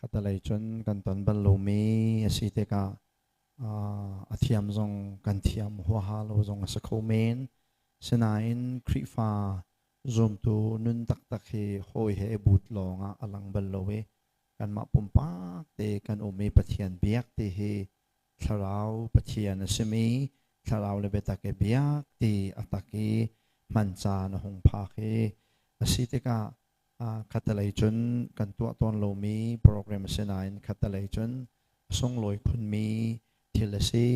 Khatalei cun kan ton bal lomi a si tikah a thiam zong kan thiam huaha lo zong a si kho men. Sinain Khrihfa zumtu nun taktak hi hawi he but lawngah a lang bal lo i kanmah pumpak te kan um i Pathian biak ti hi Thlarau Pathian a simi Thlarau le biatak i biak ti a tak i hman caan a hung phak hi a si tikah khatalei cun kan tuah tawn lomi program a si nain khatalei cun a sunglawi khunmi thil a si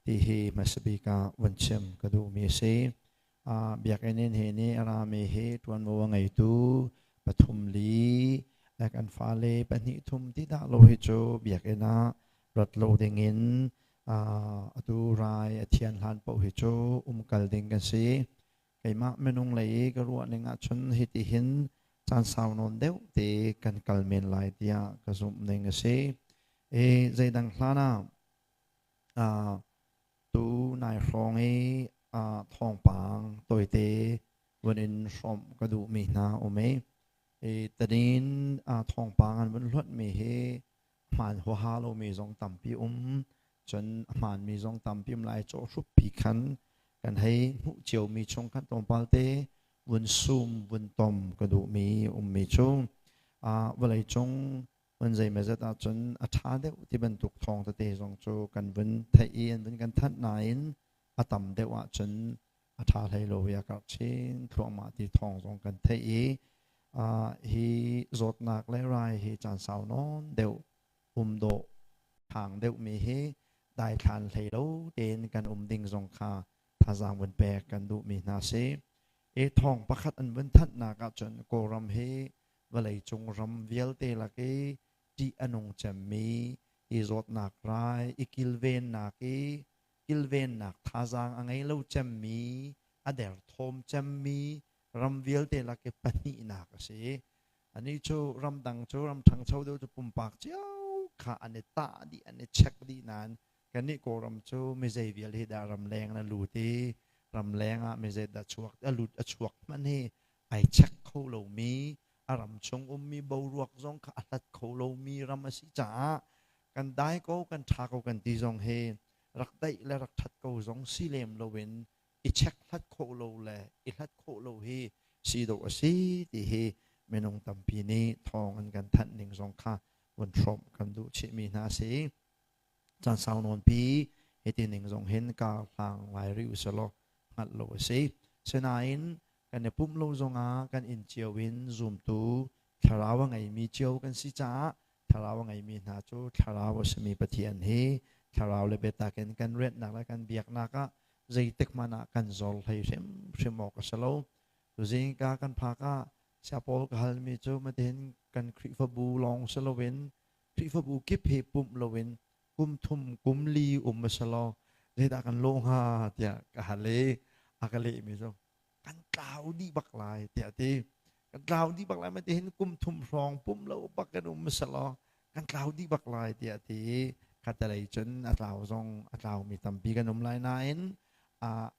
ti hi hmasabik ah vun chim ka duhmi a si. Biakinn in hi nih a rami hi ṭuanvo a ngeitu pathum li kan fale pahnih thum ti dah lo hi cu biakinn ah rat lo dingin atu rai a thian hlan paoh hi cu umkal ding kan si. Keimah minung lei i ka ruah ning ahcun hiti hin caan sau nawn deuh te kan kal men lai tiah ka zumh ning a si. I zeidang hlan ah tu nai hrawng i thawngpang tawite vun in hrawmh ka duhmi hna um i tadin thawngpang an vun hluatmi hi hmaan huaha lomi zong tampi um cun a hmaanmi zong tampi um lai cawhhruppi khan kan hei hmuh ciomi chung khan tlawmpal te vun sum vun tom ka duhmi ummi cu vawleicung vun zeimawzat ahcun a ṭha deuh ti bantuk thawng tete zong cu kan vun theih i an vun kan thanh nain a tam deuh ahcun a ṭha hlei lo i a karh chin thluahmah ti thawng zong kan theih i hi zawtnak le rai hi caan sau nawn deuh um dawh phang deuhmi hi daithlan hlei lo tein kan um ding zong kha thazaang vun pek kan duhmi hna si. I thawng pakhat an vun thanhnak ahcun Kawlram hi vawleicung ram vialte lak i ṭih a nung cemmi hi zawtnak rai i kilvennak i kilvennak thazaang a ngei lo cemmi a derthawm cemmi ram vialte lak i pahnihnak a si. Anih cu ramdang cu ram ṭhangcho deuh cu pumpak cio kha an i tah dih an i check dih nain kannih Kawlram cu mizei vial hi dah ramleng na lut i ramleng ah mizei dah chuak a lut a chuak hmanh hi ai check kho lomi a ram chung ummi boruak zong kha a hlat kho lomi ram a si caah kan dai ko kan ṭha ko kan ti zong hi rak daih le rak ṭhat ko zong si lem loin i check hlat khawh lo le i hlat khawh lo hi si dawh a si ti hi minung tampi nih thawng an kan thanh ning zong kha vun hrawmh kan duh chihmi hna a si. Caan sau nawnpi hiti ning zong hin kar hlang lai rih usalaw hngalh lo a si. Sinain kan i pumh lo zongah kan inn cio in zumtu thlarau a ngeimi cio kan si caah thlarau a ngeimi hna cu thlarau a simi Pathian hi thlarau le biatak in kan rianhnak le kan biaknak ah zeitik hmanh ah kan zor hlei hrimhrim awk a si lo. Tuzingka kan phak ah siapawl ka halmi cu matihin kan Khrihfabu lawng si loin Khrihfabu kip hi pumh loin kum thum kum li um a si lo zeidah kan lawh hnga tiah ka hal i a ka lehmi cu kan tlau dih bak lai tiah a ti. Kan tlau dih bak lai ma tihin kum thum hrawng pum lo bak kan um a si lo kan tlau dih bak lai tiah a ti i khatalei cun a tlau zong a tlaumi tampi kan um lai nain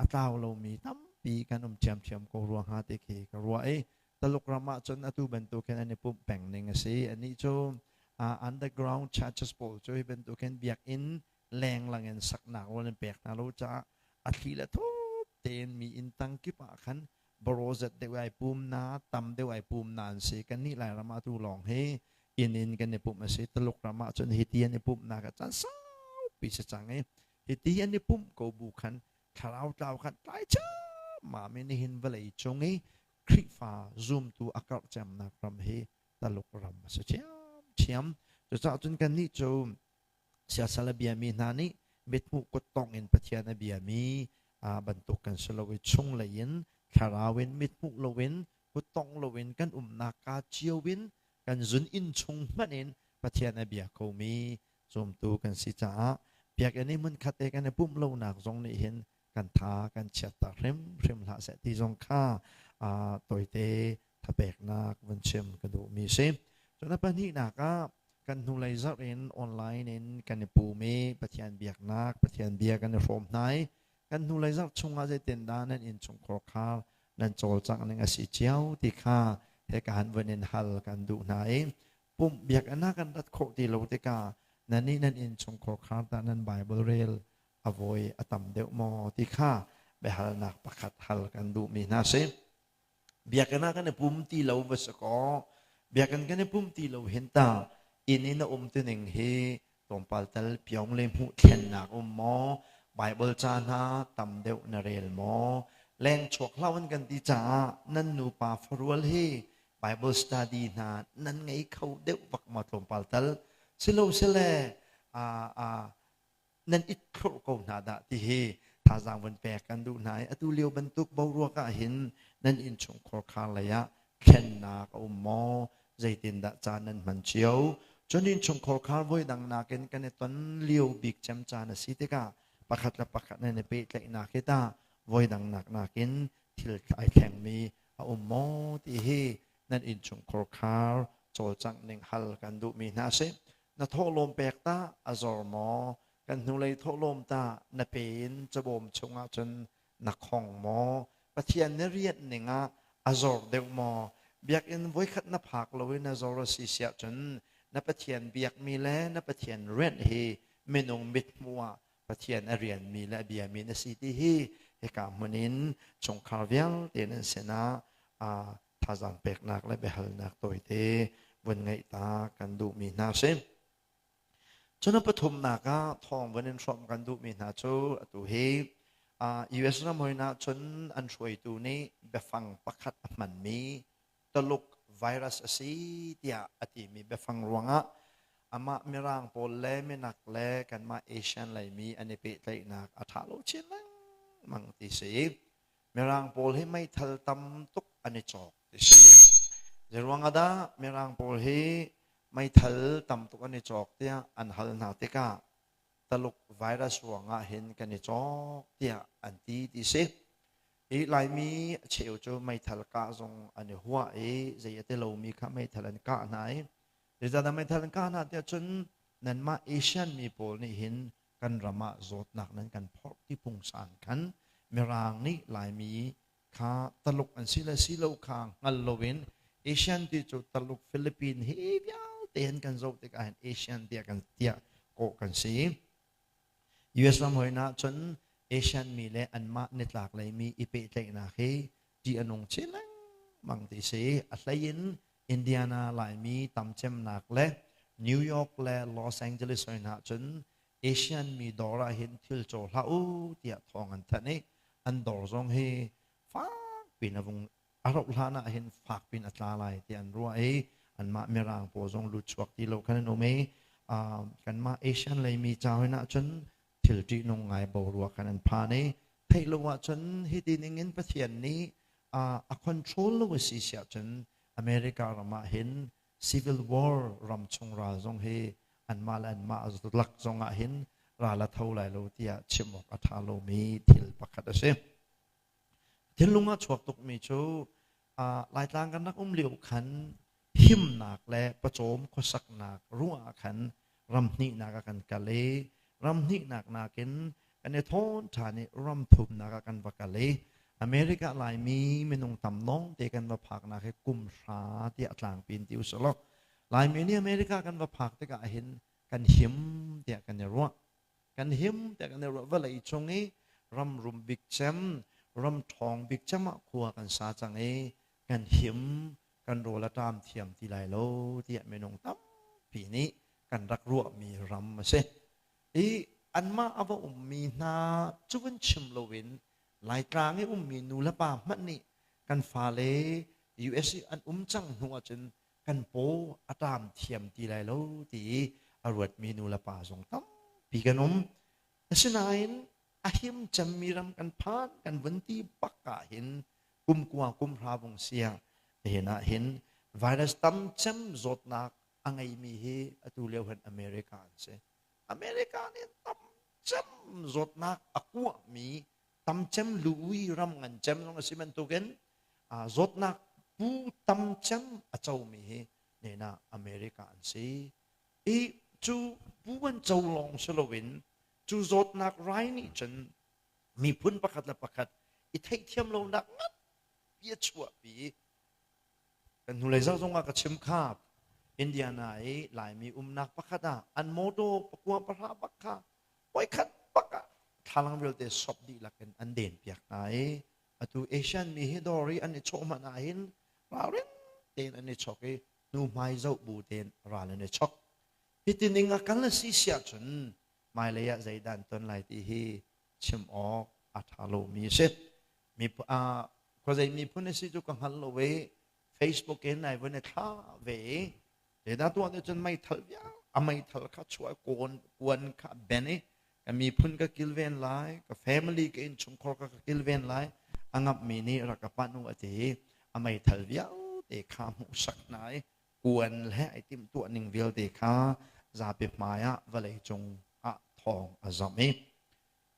a tlau lomi tampi kan um ṭhiamṭhiam ko rua hnga ti khi ka ruah i Taluk ram ah cun atu bantuk hin an i pumh peng ning a si. Anih cu underground churches pawl cu hi bantuk hin biakinn lenglang in saknak rawl an pek hna lo caah a thli le thup tein mi inn tang kip ah khan barozet deuh ai pum na tam deuh ai pum na an si. Kannih Lairam ah tu lawng hi inn in kan i pumh a si. Taluk ram ah cun hiti an i pumhnak ah caan saupi si cang i hiti an i pumh ko bu khan thlarau tlau khan tlai ma mi nihin vawlei cung i Khrihfa zumtu a karh cemnak ram hi Taluk ram a si ṭhiamṭhiam. Cucaah cun kannih cu siasal a biami hna nih mithmuh kuttongh in Pathian a biami bantuk kan si lo i chunglei in thlarau in mithmuh loin kuttongh loin kan umnak kaa cio in kan zun inn chung hmanh in Pathian a bia komi zumtu kan si caah biakinn i hmunkhat te kan i pumh lonak zong nih hin kan tha kan chiatter hrimhrim hlah seh ti zong kha tawite thapeknak vun chim ka duhmi si. Cun a pahnihnak ah kan hnulei zarh in online in kan i pum i Pathian biaknak, Pathian bia kan i hrawm hna i kan hnulei zarh chungah zeitindah nan innchungkhar khar nan cawlcangh ning a si cio ti kha hika han vun in hal kan duh hna i Pumh biakinn ah kan rat khawh ti lo tikah nannih nan innchungkhar khar tah nan Bible rel a voi a tam deuh maw ti kha biahalnak pakhat hal kan duhmi hna si. Biakinn ah kan i pum ti lo va si kaw biakinn kan i pum ti lo hin ta inn in a um tining hi tlawmpal tal piong le hmuh thlennak um maw? Bible ca hna tam deuh na rel maw? Leng chuak hlah an kan ti caah nan nupa farual hi Bible study hna nan ngei kho deuh bak maw tlawmpal tal? Silo sile nan it thlurh ko hna dah ti hi thazaang vun pek kan duh hna i atu lio bantuk boruak ah hin nan innchungkhar khar lei ah thlennak a um maw? Zeitindah caan nan hman cio? Cun innchungkhar khar voi dang nakin kan i ton lio bik cem caan a si tikah pakhat le pakhat nan i pehtlaihnak hi tah voi dang nak nakin thil ai thlengmi a um maw ti hi nan innchungkhar khar cawlcangh ning hal kan duhmi hna a si. Na thawhlawm pek tah a zor maw? Kan hnulei thawhlawm tah na pe in cabawm chungah cun na khong maw? Pathian na rianh ning ah a zor deuh maw? Biakinn voikhat na phak lo i na zor a si siah cun na Pathian biakmi le na Pathian rianh hi minung mithmuh ah Pathian a rianmi le a biami na si ti hi hika hmun in chungkhar vialte nan sinah thazaang peknak le biahalnak tawite vun ngeih ta kan duhmi hna si. Cun a pathumnak ah thawng vun in hrawmh kan duhmi hna cu atu hi US ram hoina cun an hruaitu nih biafang pakhat a hmanmi Taluk virus a si tiah a timi biafang ruangah amah Mirang pawl le minak le kanmah Asian leimi an i pehtlaihnak a ṭha lo chin lengmang ti si. Mirang pawl hi meithal tam tuk an i cawk ti si. Zeiruang ah dah Mirang pawl hi meithal tam tuk an i cawk tiah an hal hna tikah Taluk virus ruangah hin kan i cawk tiah an ti ti si. Hi Laimi a cheu cu meithal kah zong an i huah i zei a ti lomi kha meithal an kah hna i zeicahdah meithal an kah hna tiah cun nanmah Asian mi pawl nih hin kan ram ah zawtnak nan kan phorh ti pungsan khan Mirang nih Laimi kha Taluk an si le si lo kha hngal loin Asian ti cu Taluk Philippine hi vialte hin kan zoh tikah hin Asian tiah kan tiah kawh kan si. US ram hoina cun Asian mi le anmah nitlak lei mi i pehtlaihnak hi ṭih a nung chin lengmang ti si. A hlei in Indiana Laimi tamcemnak le New York le Los Angeles hoi hna cun Asian mi dawr ah hin thil caw hlah u tiah thawng an thanh i an dawr zong hi fak pin a vung a rauh hlan ah hin fak pin a tla lai ti an ruah i anmah Mirang pawl zong lut chuak ti lo khan an um i kanmah Asian lei mi ca hoi ah cun thil ṭihnung ngai boruak khan an phan i theih lo ahcun hi ti ning in Pathian nih a control lo a si siah cun America ram ah hin civil war ram chung ral zong hi anmah le anmah lak zong ah hin ral a tho lai lo tiah chim awk a ṭha lomi thil pakhat a si. Thinlung ah chuak tukmi cu Laitlang kan rak um lio khan himnak le pawcawm khuasaknak ruangah khan ram hnihnak ah kan kal i ram hnihnak nakin kan i thawn ṭhan i ram thumnak ah kan va kal i America Laimi minung tam lawng te kan va phaknak hi kum hra tiah tlangpi in ti usih law Laimi nih America kan va phak tikah hin kan him tiah kan i ruah. Kan him tiah kan i ruah. Vawlei cung i ram rum bik cem, ram ṭhawng bik cem ah khua kan sa cang i kan him, kan rawl a ṭam thiam ti lai lo tiah minung tampi nih kan rak ruahmi ram a si. I anmah a va ummi hna cu vun chim loin Laitlang i ummi nu le pa hmanh nih kan fale US i an um cang hnu ahcun kan paw a ṭam thiam ti lai lo ti i a ruatmi nu le pa zong tampi kan um. Asinain a him cemmi ram kan phan kan vun ti bak ah hin kum kua kum hra vung sia nihin ah hin virus tam cem zawtnak a ngeimi hi atu lio hin America an si. America nih tam cem zawtnak a kuahmi tam cem lui ram ngan cem zong a si bantukin zawtnak pu tam cem a comi hi nena America an si. I cu pu an co lawng si loin cu zawtnak rai nih cun miphun pakhat le pakhat i theihthiam lonak nganpi a chuahpi. Kan hnulei zarh zongah ka chim kha. Indiana i Laimi umnak pakhat ah an motor pakua pahra bak kha voikhat bak ah thlalang vialte sop dihlak in an den piak hna i atu Asian mi hi dawr i an i chawh hmanh ah hin ralring tein an i chok i hnu hmai zoh bu tein ral an i chok. Hiti ning a kal a si siah cun hmailei ah zeidah an ton lai ti hi chim awk a ṭha lomi a si. Mi khuazei miphun a si cu ka hngal lo i Facebook in ai vun i thla ve i zeidah tuah nih cun meithal vial a meithal kha chuah kawn kuan kha ben i ka miphun ka kilven lai, ka family, ka innchungkhar ka ka kilven lai, a ngamhmi nih rak ka panh u a ti i a meithal vialte kha hmuhsak hna i kuan le ai timhtuah ning vialte kha zapi hmai ah vawlei cung ah thawng a zamh i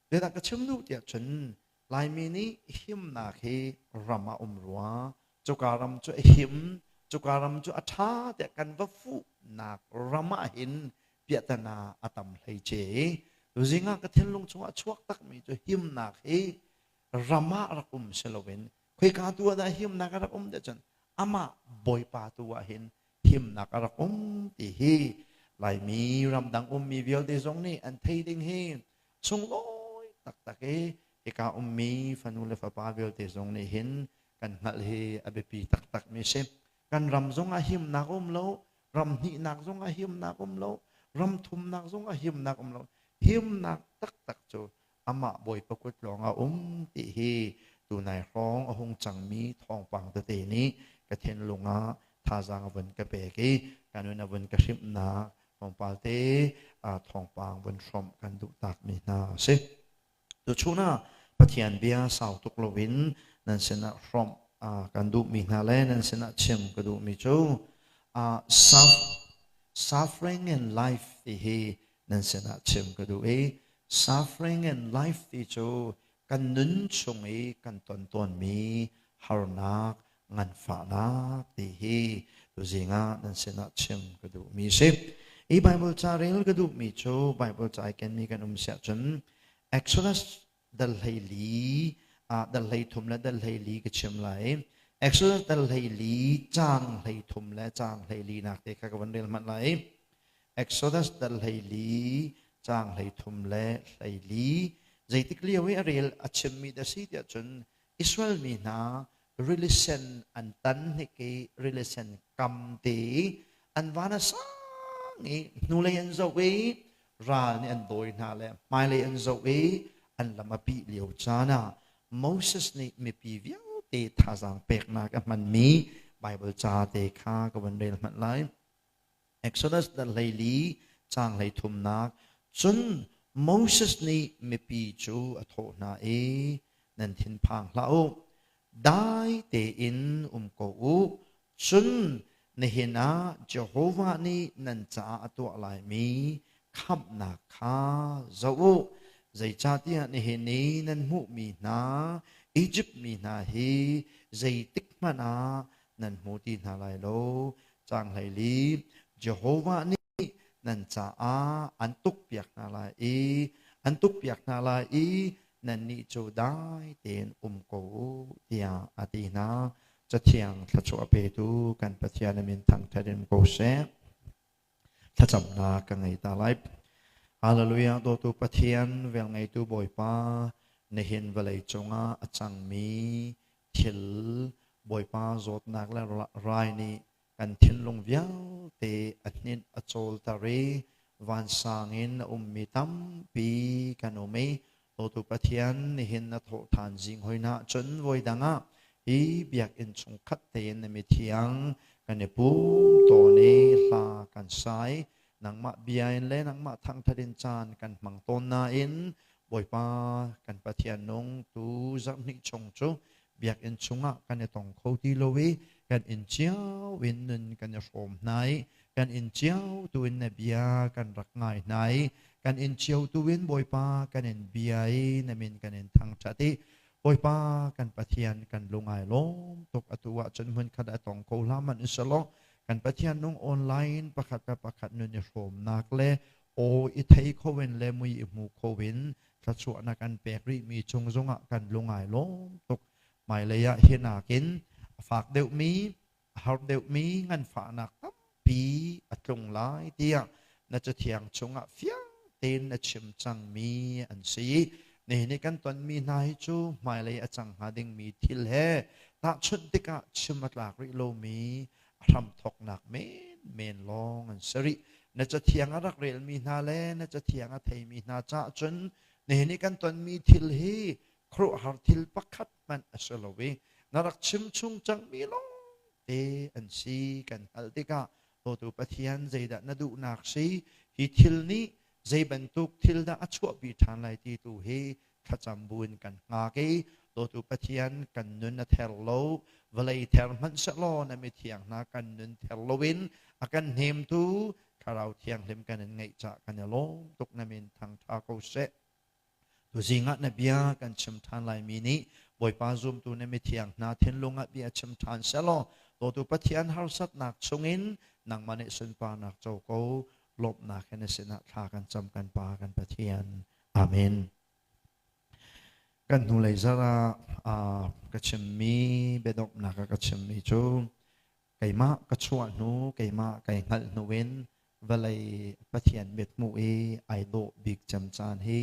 zeidah ka chim duh tiah cun Laimi nih himnak hi ram ah um rua, cuka ram cu a him, cuka ram cu a ṭha tiah kan va fuhnak ram ah hin piahtana a tam hlei ce i tuzing ah ka thinlung chungah chuak takmi cu himnak hi ram ah rak um si loin khoika tu ah dah himnak a rak um tiah cun amah Bawipa tu ah hin himnak a rak um ti hi Laimi ramdang ummi vialte zong nih an thei ding hi sunglawi taktak i hika ummi fanu le fapa vialte zong nih hin kan hngalh hi a biapi taktak mi si. Kan ram zong ah himnak um lo, ram hnihnak zong ah himnak um lo, ram thumnak zong ah himnak um lo. Himnak taktak cu amah Bawipa kut lawng a um ti hi tunai hrawng a hung cangmi thawngpang tete nih ka thinlung ah thazaang a vun ka pek i ka nun a vun ka hrimhnak tlawmpal te thawngpang vun hrawmh kan duh takmi hna a si. Tuchun ah Pathian bia sau tuk loin nan sinah hrawmh kan duhmi hna le nan sinah chim ka duhmi cu suffering and life ti hi nan sinah chim ka duh i suffering and life ti cu kan nun chung i kan ton tawnmi harnak, nganfahnak ti hi tuzing ah nan sinah chim ka duhmi si. I Bible ca rel ka duhmi cu Bible ca ai kenmi kan um siah cun Exodus dal 14 dal 13 le dal 14 ka chim lai. Exodus dal 14 caang 13 le caang 14 nak te kha ka van rel hmanh lai. Exodus dal 14 caang 13 le 14 zeitik lio i a rel a chimmi dah si tiah cun Israel mi hna rili sen an tan hnik i rili sen kam te i an van a sang i hnulei an zoh i ral nih an dawi hna le hmailei an zoh i an lam a pih lio caan ah Moses nih mipi vialte thazaang peknak a hmanmi Bible ca te kha ka van rel hmanh lai. Exodus dal 14 caang 33 cun Moses nih mipi cu a thawh hna i, nan thinphang hlah u, dai tein um ko u, cun nihin ah Jehovah nih nan caah a tuah laimi khamhnak kha zoh u. Zeicahtiah nihin i nan hmuhmi hna Izipt mi hna hi zeitik hmanh ah nan hmu ti hna lai lo. Caang 14 Jehovah nih nan caah an tukpiak hna lai i an tukpiak hna lai i nannih cu dai tein um ko u tiah a ti hna. Cathiang thluachuah petu kan Pathian a min thangṭhat in ko seh. Thlacamnak ka ngei ta lai. Hallelujah, dawtu Pathian, velngeitu Bawipa, nihin vawlei cungah a cangmi thil Bawipa zawtnak le rai nih kan thinlung vialte a hninh a cawlter i vansang in a ummi tampi kan um i dawtu Pathian, nihin na thawhṭhan zing hoi hna cun voidang ah hi biakinn chung khat tein na mithiang kan i pum tawn i hla kan sai, nangmah bia in le nangmah thangṭhat in caan kan hmang tawn nain Bawipa kan Pathian nung, tu zarhhnih chung cu biakinn chungah kan i tong kho ti lo i kan inn cio in nun kan i hrawm hna i kan inn cio tu in na bia kan rak ngai hna i kan inn cio tu in Bawipa kan in bia i na min kan in thangṭhat i Bawipa kan Pathian, kan lung ai lawm tuk. Atu ah cun hmunkhat a tong ko hlah hmanh usalaw kan Pathian nung, online pakhat le pakhat nun i hrawmnak le aw i thei kho in le mui i hmu kho in thluachuahnak kan pek rihmi cung zongah kan lung ai lawm tuk. Hmailei ah hi nakin a fak deuhmi, a har deuhmi nganfahnak tampi tampi a tlung lai tiah na cathiang chungah fiang tein na chim cangmi an si. Nihin i kan tonmi hna hi cu hmailei a cang hnga dingmi thil he tahchunh tikah chim a tlak rih lomi a hramthawknak menmen lawng an si rih. Na cathiang a rak relmi hna le na cathiang a theimi hna caah cun nihin i kan tonmi thil hi khuaruahhar thil pakhat hmanh a si lo i na rak chim chung cangmi lawngte an si kan hngalh tikah dawtu Pathian, zeidah na duhnak si, hi thil nih zei bantuk thil dah a chuahpi ṭhan lai ti tu hi thlacam buin kan hngak i dawtu Pathian, kan nun a ther lo, vawlei ther hmanh sehlaw na mithiang hna kan nun ther loin a kan hnemtu Thlarau Thianghlim kan in ngeih cah kan i lawm tuk. Na min thangṭha ko seh. Tuzing ah na bia kan chim ṭhan laimi nih Bawipa zumtu na mithiang hna thinlung ah bia chim ṭhan sehlaw dawtu Pathian, harsatnak chungin nangmah nih sunparnak co ko. Lawmhnak he na sinah thla kan cam, kan Pa, kan Pathian. Amen. Kan hnulei zarh ah ka chimmi biadonghnak ah ka chimmi cu keimah ka chuah hnu, keimah kai hngalh hnu in vawlei Pathian mithmuh i ai dawh bik cem caan hi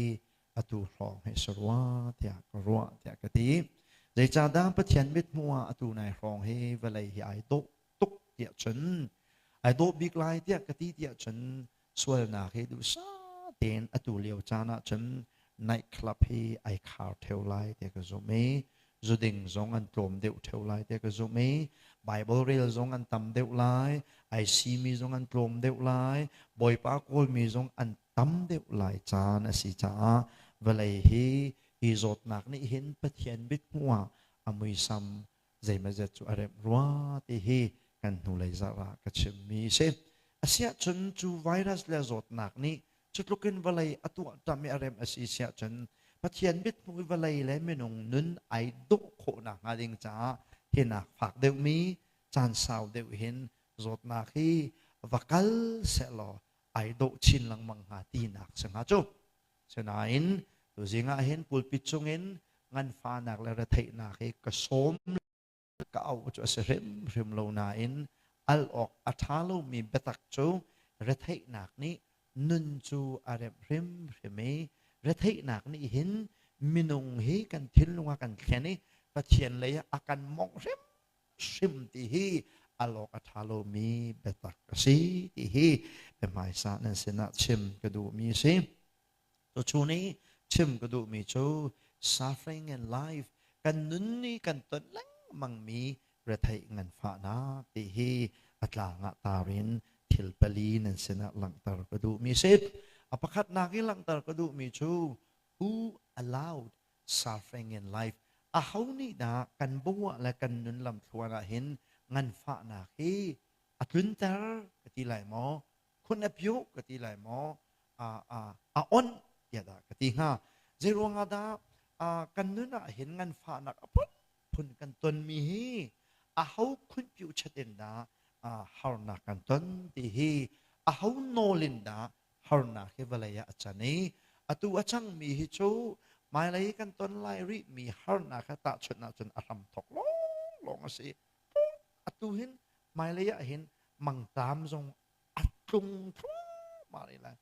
atu hrawng hi si rua tiah ka ruah tiah ka ti. Zeicahdah Pathian mithmuh ah atu nai hrawng hi vawlei hi ai dawh tuk tiah cun, ai dawh bik lai tiah ka ti tiah cun, sualnak hi duhsah tein atu lio caan ah cun night club hi ai khar theo lai tiah ka zumh i zuding zong an tlawm deuh theo lai tiah ka zumh i Bible rel zong an tam deuh lai, ai simi zong an tlawm deuh lai, Bawipa kawlmi zong an tam deuh lai caan a si caah vawlei hi hi zawtnak nih hin Pathian mithmuh ah a muisam zeimazet cu a remh rua ti hi kan hnulei zarh ah ka chimmi a si. Asiahcun cu virus le zawtnak nih cu tlukin vawlei a tuah ṭam i a rem a si siahcun Pathian mithmuh i vawlei le minung nun ai dawh khawh nakhnga ding caah hinak fak deuhmi caan sau deuh hin zawtnak hi va kal sehlaw ai dawh chin lengmang hnga tinak si hnga cu. Sinain tuzing ah hin pulpit chungin nganfahnak le retheihnak hi ka sawm ka auh cu a si hrimhrim lo nain al awk a ṭha lomi biatak cu retheihnak nih nun cu a remh hrimhrim i retheihnak nih hin minung hi kan thinlung a kan thlen i Pathian lei ah a kan mawngh hrimhrim ti hi al awk a ṭha lomi biatak a si ti hi biahmaisa nan sinah chim ka duhmi a si. Tuchun i chim ka duhmi cu suffering and life, kan nun nih kan ton lengmangmi retheih nganfahnak ti hi a tlang ah tar in thil pali nan sinah langhter ka duhmi si. A pakhatnak i langhter ka duhmi cu who allowed suffering in life? Aho nih dah kan bawah le kan nun lamthluan ah hin nganfahnak hi a tlunter ka ti lai maw, khun a piuh ka ti lai maw, a on tiah dah ka ti hnga? Zeiruang ah dah kan nun ah hin nganfahnak a phunphun kan tonmi hi, aho khunpiu chat in dah harnak kan ton ti hi, aho nawl in dah harnak hi vawlei ah a can i atu a cangmi hi cu hmailei kan ton lai rih mi harnak kha tahchunh ahcun a hram thok lawnglawng a si. Atu hin hmailei ah hin mangtaam zong a tlung thluahmah rih lai,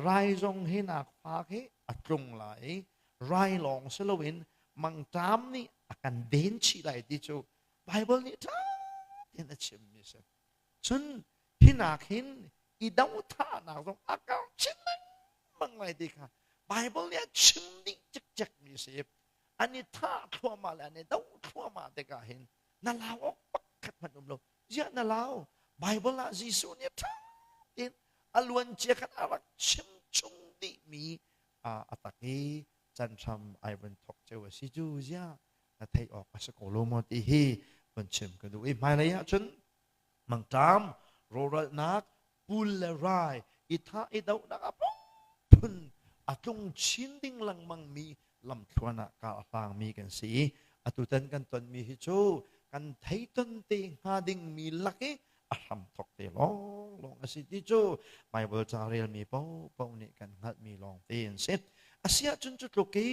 rai zong hi nak fak hi a tlung lai i rai lawng si loin mangṭam nih a kan den chih lai ti cu Bible nih ṭha tein a chimmi a si. Cun hinak hin i dothahnak zong a kar chin lengmang lai ti kha Bible nih a chim dih cikcekmi a si. An i thah thluahmah le an i do thluahmah tikah hin na lau awk pakhat hmanh um lo. Ziah na lau? Bible ah Jesuh nih ṭha tein a luancia khan a rak chim chung dihmi a tak i can hram ai vun thok ceu a si cu ziah na theih awk a si ko lo maw ti hi vun chim ka duh i hmailei ah cun mangṭam, rawhralhnak, pul le rai, i thah i dohnak a phun a tlung chin ding lengmang mi lamthluan ah kar a hlangmi kan si i atutan kan tonmi hi cu kan thei ton te hnga dingmi lak i a hram thok te lawnglawng a si ti cu Bible ca relmi paohpaoh nih kan hngalhmi lawng te an si. Asiahcun cu tluk i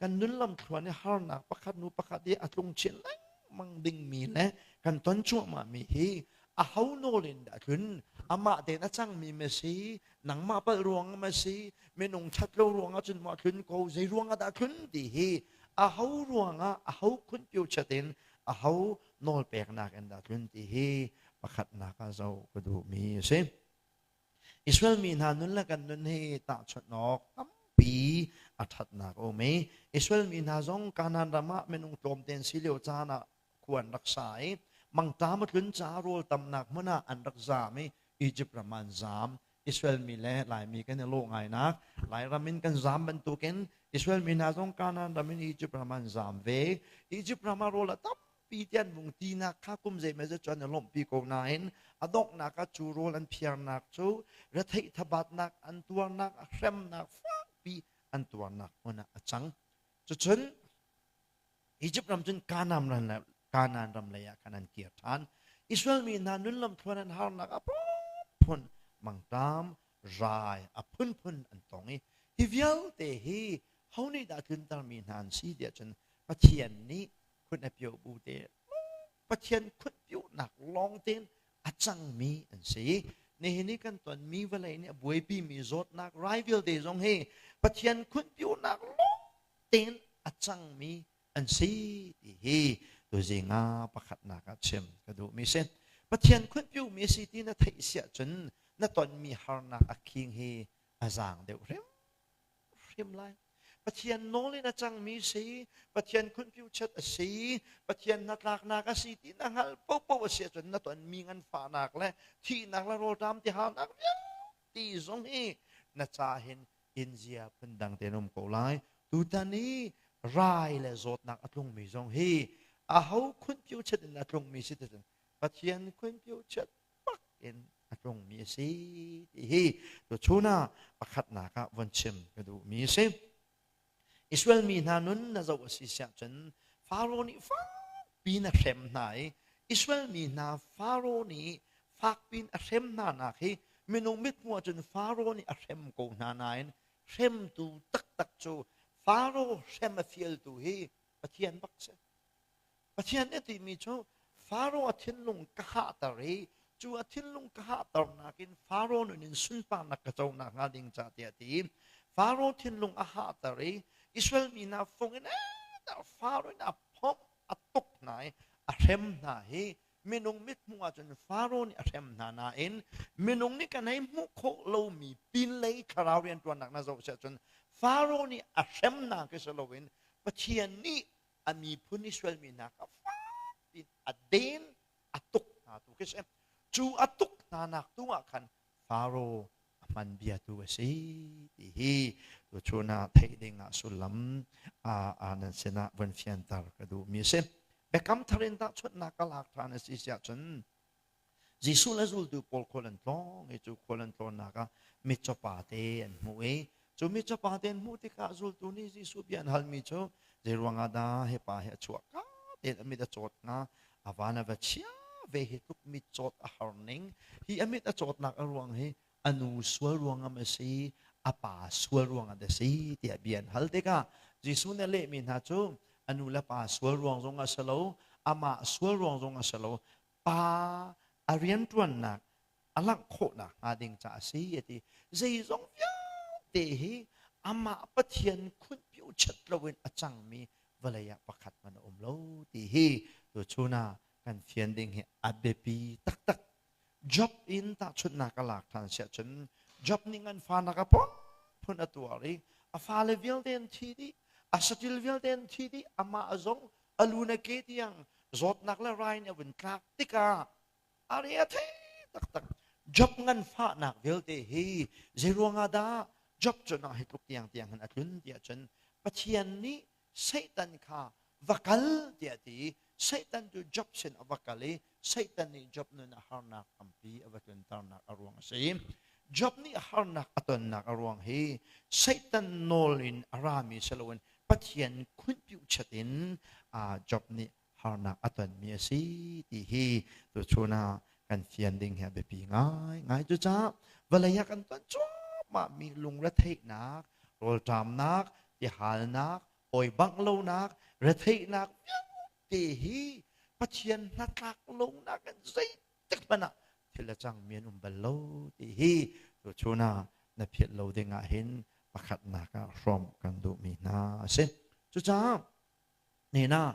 kan nun lamthluan i harnak pakhat hnu pakhat i a tlung chin lengmang dingmi le kan ton cuahmahmi hi A ho nawl in dah tlun? Amah tein a cangmi ma si? Nangmah palh ruang ma si? Minung ṭhat lo ruangah cun maw a tlun ko? Zei ruangah dah a tlun ti hi a ho ruangah, a ho khunpio chat in, a ho nawl peknak in dah tlun ti hi pakhatnak ah zoh ka duhmi a si. Israel mi hna nun le kan nun hi tahchunh awk tampi a ṭhatnak a um i Israel mi hna zong Kanaan ram ah minung tlawmte an si lio caan ah khua an rak sa i mangṭam a tlun caah rawl tamnak hmun ah an rak zaam i Izipt ram ah an zaam. Israel mi le Laimi kan i lawh ngainak Lairam in kan zaam bantukin Israel mi hna zong Kanaan ram in Izipt ram ah an zaam ve. Izipt ram ah rawl a tam pi te an vung tinak kha kum zeimawzat cu an i lawmhpi ko nain a donghnak ah cu rawl an phiarnak cu retheih thabatnak an tuarnak a hremnak fakpi an tuarnak hmun ah a cang. Cucun Egypt ram cun Kanaan ram Kanaan ram lei ah khan an kir ṭhan. Israel mi hna nun lamthluan an harnak a phun mangṭam rai a phunphun an tong i hi vialte hi ho nih dah tluntermi hna an si tiah cun Pathian nih khun a pio bu te Pathian khun pionak lawng tein a cangmi an si. Nihin i kan tonmi vawlei nih a buaipimi zawtnak rai vialte zong hi Pathian khun pionak lawng tein a cangmi an si ti hi tuzing ah pakhatnak ah chim ka duhmi si. Pathian khun piomi si ti na theih siah cun na tonmi harnak a khing hi a zaang deuh hrim hrim lai. Pathian nawl in a cangmi si, Pathian khunpiuchat a si, Pathian hnatlaknak a si ti na hngalh paohpaoh a si ahcun na tonmi nganfahnak le thihnak le rawlṭam tihalnak vialte zong hi na ca hin inzia phundang tein um ko lai. Tutan i rai le zawtnak a tlungmi zong hi aho khunpiuchat in a tlungmi si ti Pathian khunpiuchat bak in a tlungmi a si ti hi tuchun ah pakhatnak ah von chim ka duhmi a si. Israel mi hna nun na zoh a si siah cun Faro nih fakpi in a hrem hna i Israel mi hna Faro nih fakpi in a hrem hna nak hi minung mithmuh ahcun Faro nih a hrem ko hna nain hremtu taktak cu Faro hrem a fialtu hi Pathian bak si. Pathian nih a timi cu Faro a thinlung ka hahter i cu a thinlung ka hahternak in Faro nun in sunparnak ka co nakhnga ding ca tiah a ti. Faro thinlung a hahter i Israel mi hna fung in Faro in a phomh a tuk hna i a hrem hna hi minung mithmuh ahcun Faro nih a hrem hna nain minung nih kan hei hmuh khawh lomi pinlei thlarau rianṭuannak na zoh siah cun Faro nih a hremnak hi si loin Pathian nih a miphun Israel mi hna kha fakpi a den a tuk hna tu khi si. Cu a tuk hna nak tu ah khan Faro a hman bia tu a si ti hi tuchun ah theih ding ah sullam a nan sinah von fianter ka duh mi a si. Biakam thar in tahchunhnak ka lak ṭhan a si siah cun Jesuh le zultu pawl khual an tlawng i cu khual an tlawnnak ah mitcaw pa te an hmuh i cu mitcaw pa te an hmuh tikah zultu nih Jesuh bia an halmi cu zei ruangah dah hi pa hi a chuah ka tein a mit a cawt hnga, a van a va chia ve, hi tluk mit cawt a har ning hi, a mit a cawtnak a ruang hi a nu sual ruangah a si, a pa sual ruangah a si tiah bia an hal tikah Jesuh nih a lehmi hna cu a nu le pa sual ruang zong a si lo, amah sual ruang zong a si lo, pa a rianṭuannak a langh khawhnak hnga ding caah a si a ti. Zeizong vialte hi amah Pathian khunpio chat loin a cangmi vawlei ah pakhat hmanh a um lo ti hi tuchun ah kan fian ding hi a biapi taktak. Job in tahchunhnak a lak ṭhan siah cun Job nih nganfahnak a phunphun a tuar i a fale vialte an thi dih, a saṭil vialte an thi dih, amah zong a lu na ke tiang zawtnak le rai nih a vun tlak tikah a re a thei taktak. Job nganfahnak vialte hi zei ruangah dah Job cu nang hi tluk tiang tiang hin a tlun tiah cun Pathian nih Satan kha va kal tiah ti i Satan cu Job sin a va kal i Satan nih Job nun a harnak tampi a va tlunternak a ruang a si. Job nih harnak a tonnak a ruang hi Satan nawl in a rami si loin Pathian khunpiu chat in Job nih harnak a tonmi a si ti hi tuchun ah kan fian ding hi a biapi ngaingai. Cucaah vawlei ah kan ton cuahmahmi lungretheihnak, rawlṭamnak, tihalnak, hawi bangh lonak, retheihnak vialte hi Pathian hnatlak lonak in zei. Zeitik hmanh ah thil a cangmi an um bal lo ti hi tuchun ah na philh lo ding ah hin pakhatnak ah hrawmh kan duhmi hna a si. Cucaah nena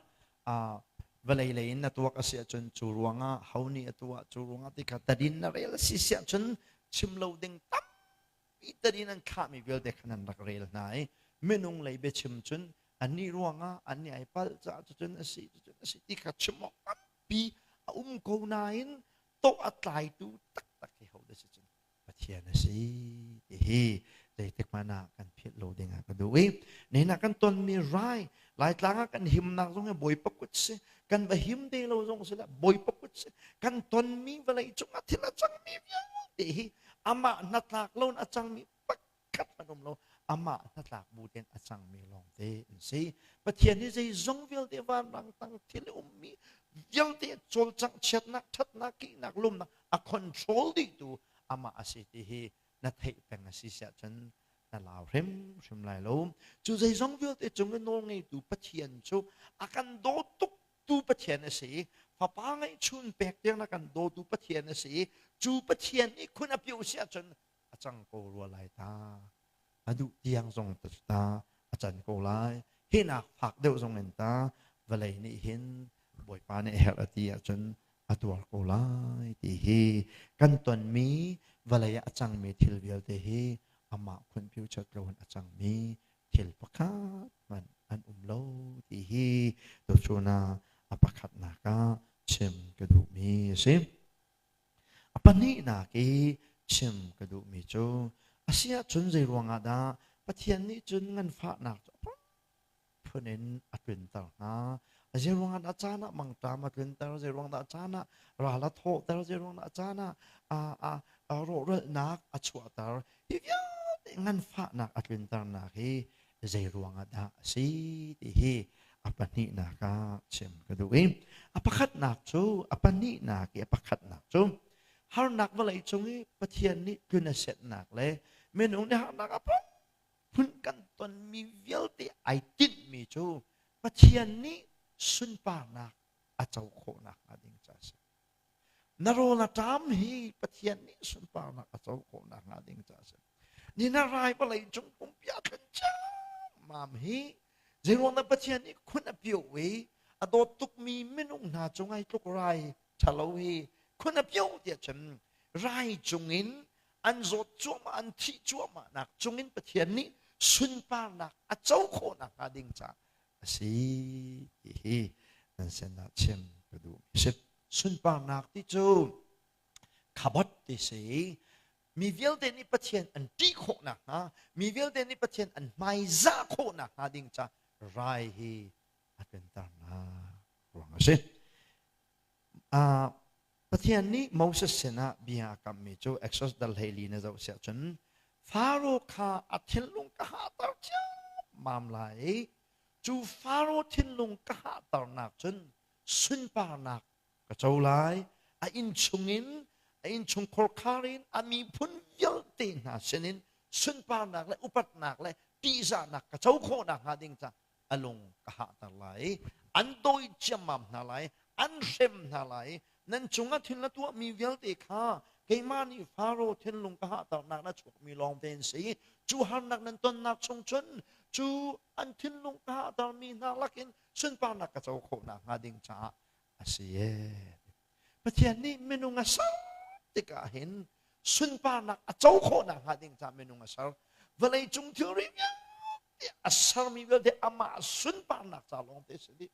vawlei lei in na tuak a si ahcun cu ruangah ho nih a tuah cu ruangah ti kha tadin na rel a si si ahcun chim lo ding tampi tadin an thlahmi vialte kha nan rak rel hna i minung lei biachim cun annih ruangah annih ai palh caah cucun a si cucun a si ti kha chim awk tampi a um ko nain tawh a tlaitu taktak hi ho dah si cun Pathian a si ti hi zeitik hmanh ah kan philh lo ding ah ka duh i nihin ah kan tonmi rai Laitlang ah kan himnak zong hi Bawipa kut si kan va him te lo zong si la Bawipa kut si kan tonmi vawlei cungah thil a cangmi vialte hi amah hnatlak lo in a cangmi pakhat hmanh um lo amah hnatlak bu tein a cangmi lawngte an si Pathian hi zeizong vialte vanrang tang thil ummi vialte cawlcangh chiatnak ṭhatnak kihnak lumnak a control dihtu amah a si ti hi na theih peng a si siah cun na lau hrimhrim lai lo cu zeizong vialte cung i nawl ngeitu Pathian cu a kan daw tuk tu Pathian a si i fapa ngeihchun pek tiang na kan dawtu Pathian a si i cu Pathian nih khun a pio si ahcun a cang ko rua lai ta a duh tiang zong ta a can ko lai hi nak fak deuh zong in ta vawlei nih hin Bawipa nih herh a ti ahcun a tuar ko lai ti hi kan tonmi vawlei ah a cangmi thil vialte hi amah khun future lo in a cangmi thil pakhat hmanh an um lo ti hi tuchun ah a pakhatnak ah chim ka duhmi a si. A pahnihnak i chim ka duhmi cu a si ahcun zei ruangah dah Pathian nih cun nganfahnak cu phun in a tlunter hna. Zei ruangah dah caan ah mangṭam a tlunter, zei ruang dah caan ah ral a thawhter, zei ruang dah caan ah a rawhralhnak a chuahter. Hi vialte nganfahnak a tlunternak hi zei ruangah dah a si ti hi a pahnihnak ah chim ka duh i a pakhatnak cu a pahnihnak i a pakhatnak cu harnak vawlei cung i Pathian nih tlun a setnak le minung nih harnak a phun kan tonmi vialte ai tinhmi cu Pathian nih sunparnak a co khawhnak hnga ding ca a si. Na rawl a ṭam hi Pathian nih sunparnak a co khawhnak hnga ding ca a si. Ni na rai vawlei cung pumpi a tlun ciammam hi zeiruang dah Pathian nih khun a pio i a dawt tukmi minung hna cung ai tluk rai ṭhalo hi khun a pio tiah cun rai cungin an zawt cuahmah an thih cuahmah nak cungin Pathian nih sunparnak a co khawhnak hnga ding caah a si ti hi nan sinah chim ka duh mi si. Sunparnak ti cu khabot ti si mi vialte nih Pathian an ṭih khawh nakhnga mi vialte nih Pathian an hmaizah khawh nakhnga ding ca rai hi a tlunternak ruang a si. Pathian nih Moses sinah bia a kammi cu Exodus dal 14 na zoh siah cun Faro kha a thinlung ka hahter ciammam lai i cu Faro thinlung ka hahternak cun sunparnak ka co lai a inn chungin a innchungkhar khar in a miphun vialte hna sinin sunparnak le upatnak le ṭihzahnak ka co khawh nakhnga ding ca a lung ka hahter lai an dawi ciammam hna lai an hrem hna lai nan cungah thil na tuahmi vialte kha keimah nih Faro thinlung ka hahternak na chuakmi lawng te an si cu harnak nan tonnak chung cun cu an thinlung ka hahtermi hna lakin sunparnak ka co khawh nakhnga ding caah a si ee Pathian nih minung a ser tikah hin sunparnak a co khawh nakhnga ding caah minung a ser. Vawlei cung thilri vialte a sermi vialte amah sunparnak ca lawng te si dih.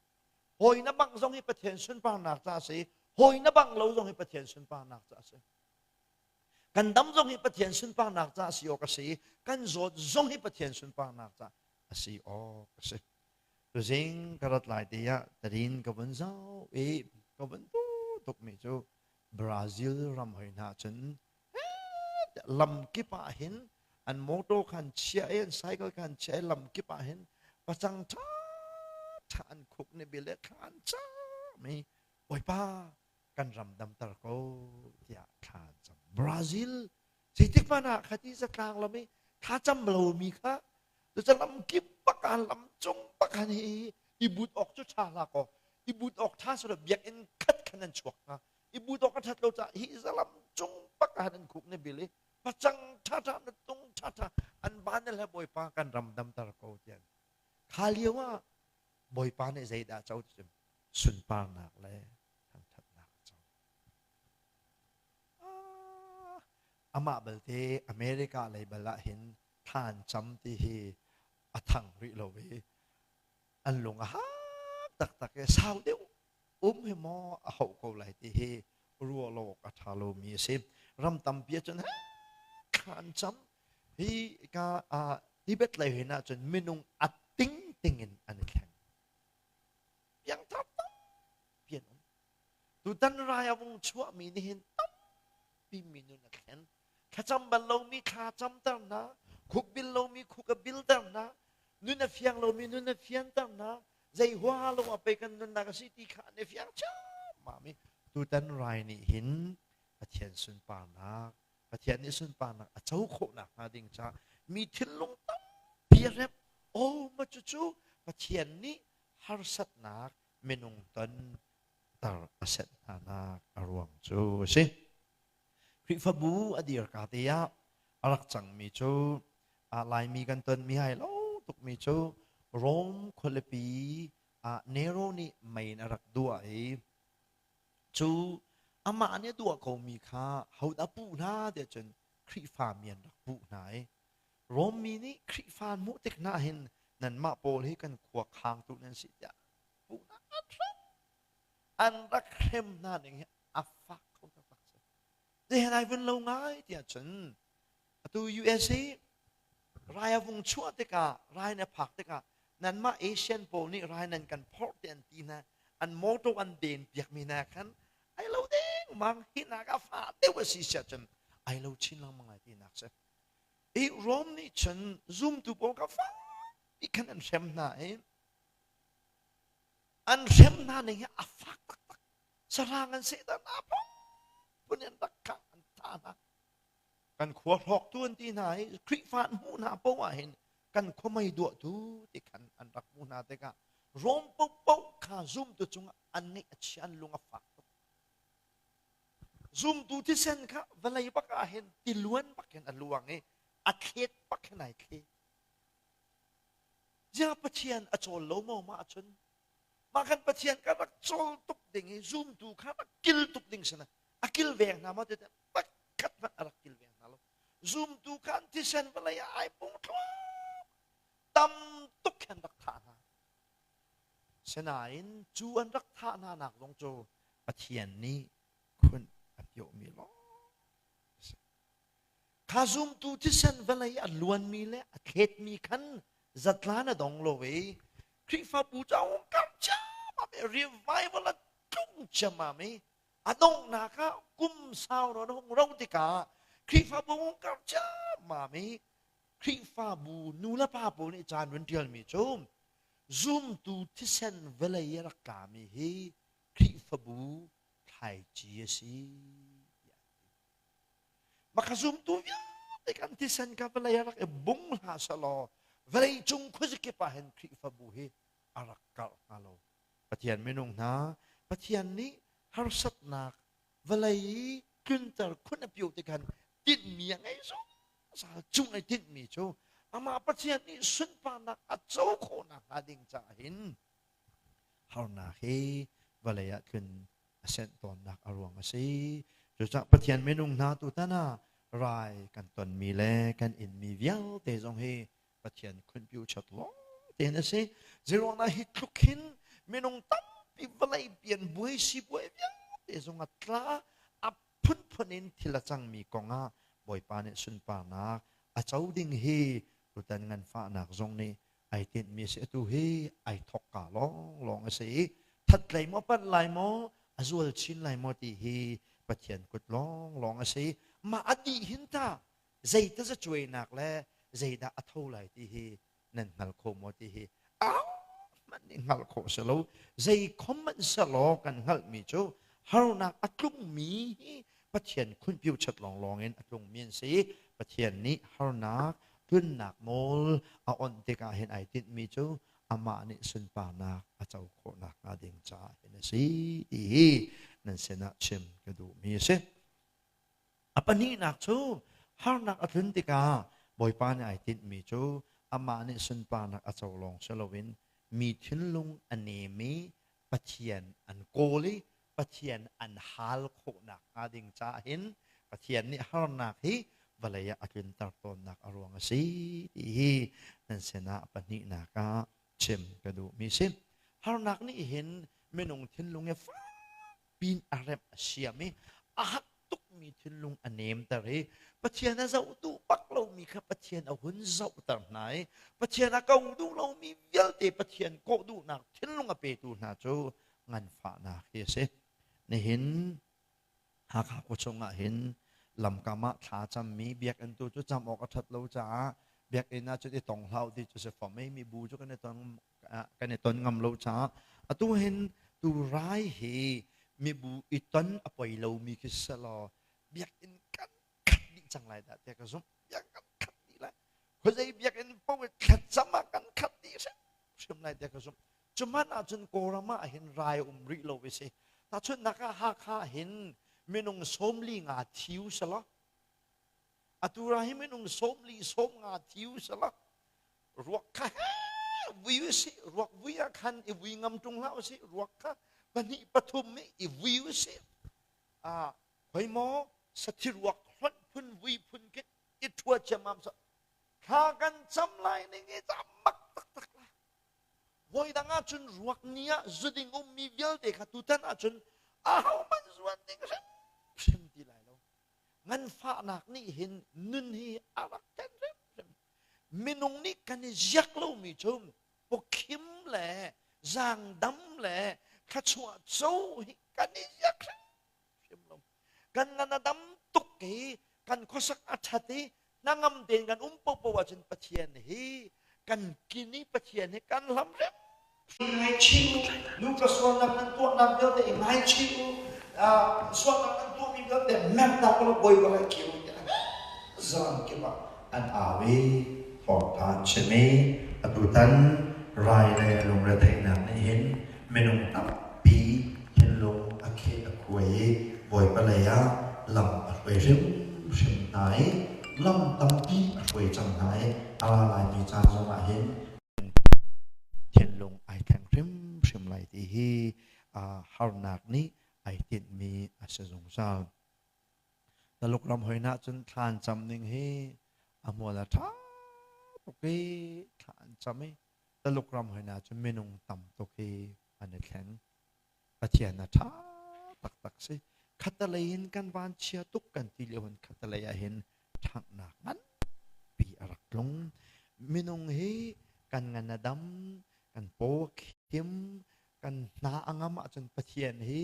Hawi na bang zong hi Pathian sunparnak ca a si. Hawi na bang lo zong hi Pathian sunparnak ca a si. Kan dam zong hi Pathian sunparnak ca a si awk a si. Kan zawt zong hi Pathian sunparnak ca a si awk a si. Tuzing ka rat lai te ah tarin ka vun zau i ka vun tu tukmi cu Brazil ram hoi hna cun lam kip ah hin an motor khan chia i an cycle khan chia i lam kip ah hin pacang ṭha ṭha an khuk ni bile thla an cam i Bawipa kan ram damter ko tiah thla an cam. Brazil zeitik hmanh ah khati zatlang lam i thlacam lomi kha cucu lam kip bak ah lam cung bak han hi i but awk cu ṭha hlah kaw i but awk ṭha silo biakinn khat khan an chuak hnga. I bu tawk a ṭhat lo caah hi zalam cung bak ah an khuk na bil i pacang ṭhaṭha na tung ṭhaṭha an ban le Bawipa kan ram damter ko tian. Kha lio ah Bawipa nih zeidah co ti sunparnak le thangṭhatnak a co. Amah belte America lei bal ah hin thla an cam ti hi a thang rih lo i an lung a hak taktak i sau deuh um hi maw a hauh ko lai ti hi ruah lo awk a ṭha lomi a si. Ram tampi ahcun thla an cam. Hi ka Tibet lei hin ahcun minung a tingting in an i thleng. Piangthar tampi an um. Tutan rai a vung chuahmi nih hin tampi mi nun a thlen. Thlacam bal lomi thla camter hna, khuk bil lomi khuk a bilter hna, nun a fiang lomi nun a fianter hna, zei huaha lo ah pei kan nunnak a si ti kha an i fiang ciammam i tutan rai nih hin Pathian sunparnak, Pathian nih sunparnak a co khawhnak hnga ding caah mi thinlung tampi a rep. Oh, ma cucu Pathian nih harsatnak minung ton tar a senh hnanak a ruang cu a si. Khrihfabu a dir ka te ah a rak cangmi cu Laimi kan tonmi hai lo tukmi cu Rome khualipi ah Nero nih mei in a rak duah i cu amah nih a duah komi kha hodah puh hna tiah cun Khrihfa mi an rak puh hna i Rome mi nih Khrihfa an hmuh tik hna hin nanmah pawl hi kan khua khangtu nan si tiah puhnak an hrem an rak hrem hna ning hi a fak kho taktak si. Zeihen ai vun lo ngai tiah cun atu USA rai a vung chuah tikah rai na phak tikah nanmah Asian pawl nih rai nan kan phorh ti an ti hna an motor an den piakmi hna khan ai lo deng mang hi nak a fa deuh a si siah cun ai lo chin lengmang lai ti nak si. I Rome nih cun zumtu pawl kha fak khan an hrem hna i an hrem hna ning hi a fak taktak. Sahrang an sehter hna, phun an rak kah an thah hna. Kan khua hrawktu an ti hna i Khrihfa an hmuh hna poah ah hin kan khua mei duahtu ti khan an rak hmuh hna tikah Rom paohpaoh kha zumtu cungah an ngeih a chia, an lung a fak tuk. Zumtu thisen kha vawlei bak ah hin tiluan bak hin a luang i a thlet bak hin ai thlet. Ziah Pathian a cawl lo maw mah ahcun? Mah kan Pathian ka rak cawl tuk ding i zumtu kha rak kil tuk ding sana a kilveng hna maw ti pakhat hmanh a rak kilveng hna lo. Zumtu kha an thisen vawlei ah ai pung thluah tam tuk khan rak thah hna. Sinain cu an rak thah hna nak zong cu Pathian nih khun a piahmi lawng a si. Kha zumtu thisen vawlei a luanmi le a thletmi khan zatlan a dong lo i Khrihfabu cu a hung karh ciammam i revival a tlung ciammam i a donghnak ah kum sau nawn a hung ro tikah Khrihfabu hung karh ciammam i Khrihfabu nu le pa pawl nih caan run ṭialmi cu zumtu thisen vawlei a rak tlami hi Khrihfabu thlaici a si tiah an ti. Maka zumtu vialte kan thisen kha vawlei a rak i bung hlah selaw vawlei cung khuazakip ah hin Khrihfabu hi a rak karh hnga lo. Pathian minung hna, Pathian nih harsatnak vawlei i tlunter khun a pio ti khan tinhmi a ngei zungzal. Cung ai tinhmi cu amah Pathian nih sunparnak a co khawhnak hnga ding caah hin harnak hi vawlei ah tlun a senh tawnnak a ruang a si. Cucaah Pathian minung hna tutan ah rai kan tonmi le kan inmi vialte zong hi Pathian khunpiu chat lawng tein a si. Zeiruangah hi tluk hin minung tampi vawlei pian buai si buai vialte zong a tla a phunphun in thil a cangmi kong ah Bawipa nih sunparnak a co ding hi tutan nganfahnak zong nih ai tinhmi a si. Atu hi ai thawkka lawnglawng a si i that lei maw panh lai maw a zual chin lai maw ti hi Pathian kut lawnglawng a si. Mah a dih hin ta zei tazacuainak le zeidah a tho lai ti hi nan hngal kho maw ti hi ahohmanh nih hngalh khawh si lo. Zei khom hmanh selaw kan hngalhmi cu harnak a tlungmi hi Pathian khunpiu chat lawnglawng in a tlungmi an si. Pathian nih harnak tlunnak nawl a onh tikah hin ai tinhmi cu amah nih sunparnak a co khawhnak hnga ding caah hin a si ti hi. nan sinah chim ka duhmi a si. A pahnihnak cu harnak a tlun tikah Bawipa nih ai tinhmi cu amah nih sunparnak a co lawng si loin mi thinlung a nem i Pathian an kawl i Pathian an hal khawhnak hnga ding caah hin Pathian nih harnak hi vawlei ah a tlunter tawnnak a ruang a si ti hi nan sinah pahnihnak ah chim ka duhmi si. Harnak nih hin minung thinlung hi fakpi in a remh a siam i a hak tukmi thinlung a nemter i Pathian a zoh duh bak lomi kha Pathian a hun zohter hna i Pathian a ko duh lomi vialte Pathian kawh duhnak thinlung a petu hna cu nganfahnak hi a si. Nihin Hakha khua chungah hin lamkam ah thla cammi biakinn tu cu cam awk a ṭhat lo caah biakinn ah cun i tong hlah ti cu si fom i mibu cu kan i ton kan i ton ngam lo caah atu hin tu rai hi mibu i ton a poi lomi khi selaw biakinn kan khat dih cang lai dah tiah ka zumh. Biakinn kan khat dih lai. Khuazei biakinn paoh i thlacam ah kan khat dih hrimhrim lai tiah ka zumh. Cuhmanh ahcun Kawlram ah hin rai um rih lo i si. Tahchunhnak ah Hakha hin minung 45 thiu selaw atu ra hi minung 40 50 thiu selaw ruak kha vui u sih, ruak vui ah khan i vui ngam ṭung hlah u sih, ruak kha pahnih pathum i vui u sih. Ah hoi maw sathi ruak hlonh phun vui phun khi i ṭhua ciammam sa thla kan cam lai ning i cam mak taktak lai. Voidang ahcun ruak ni ah zuding ummi vialte kha tutan ahcun ahohmanh zuan ding hrimhrim ti lai lo. Nganfahnak nih hin nun hi a rak ken hrimhrim. Minung nih kan i ziak lomi cu pawkhim le zaangdam le thluachuah co hi kan i ziak hrimhrim lo. Kan ngan a dam tuk i kan khuasak a ṭhat i hnangam tein kan um paohpaoh ahcun Pathian hi kan kin i Pathian hi kan hlam hrim. Ngaichih u, nupa sualnak nan tuahnak vialte i ngaichih u, sualnak nan tuahmi vialte mertak u law Bawipa lei kir u tiah zan kip ah an au i thawngṭha an chim i atutan rai le lungretheihnak nih hin minung tampi thinlung a kheh a khuai i Bawipa lei ah lam a hruai hrimhrim hna i lam tampi a hruai cang hna i a ra laimi caan zongah hin thinlung ai thleng hrimhrim lai ti hi harnak nih ai tinhmi a si zungzal. Taluk ram hoi na cun thla an cam ning hi a hmual a ṭha tuk i thla an cam i Taluk ram hoi na cun minung tam tuk hi an i thleng. Pathian a ṭha taktak si. Khatalei in kan van chia tuk kan ti lio hin khatalei ah hin ṭhanghnak nganpi a rak tlung. Minung hi kan ngan a dam, kan paw a khim, kan hna a ngam ahcun Pathian hi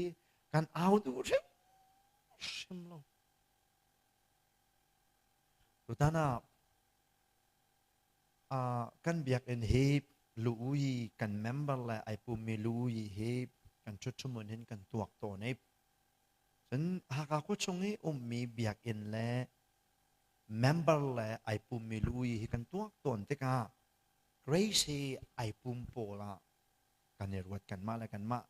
kan au duh hrimhrim lo. Tutan ah kan biakinn hi lu-ui kan member le ai pummi lu-ui hi kan ṭhutṭhumun hin kan tuak tawn i cun Hakha khua chung i ummi biakinn le member le ai pummi lu-ui hi kan tuak tawn tikah Grace hi ai pum pawl ah kan i ruat kanmah le kanmah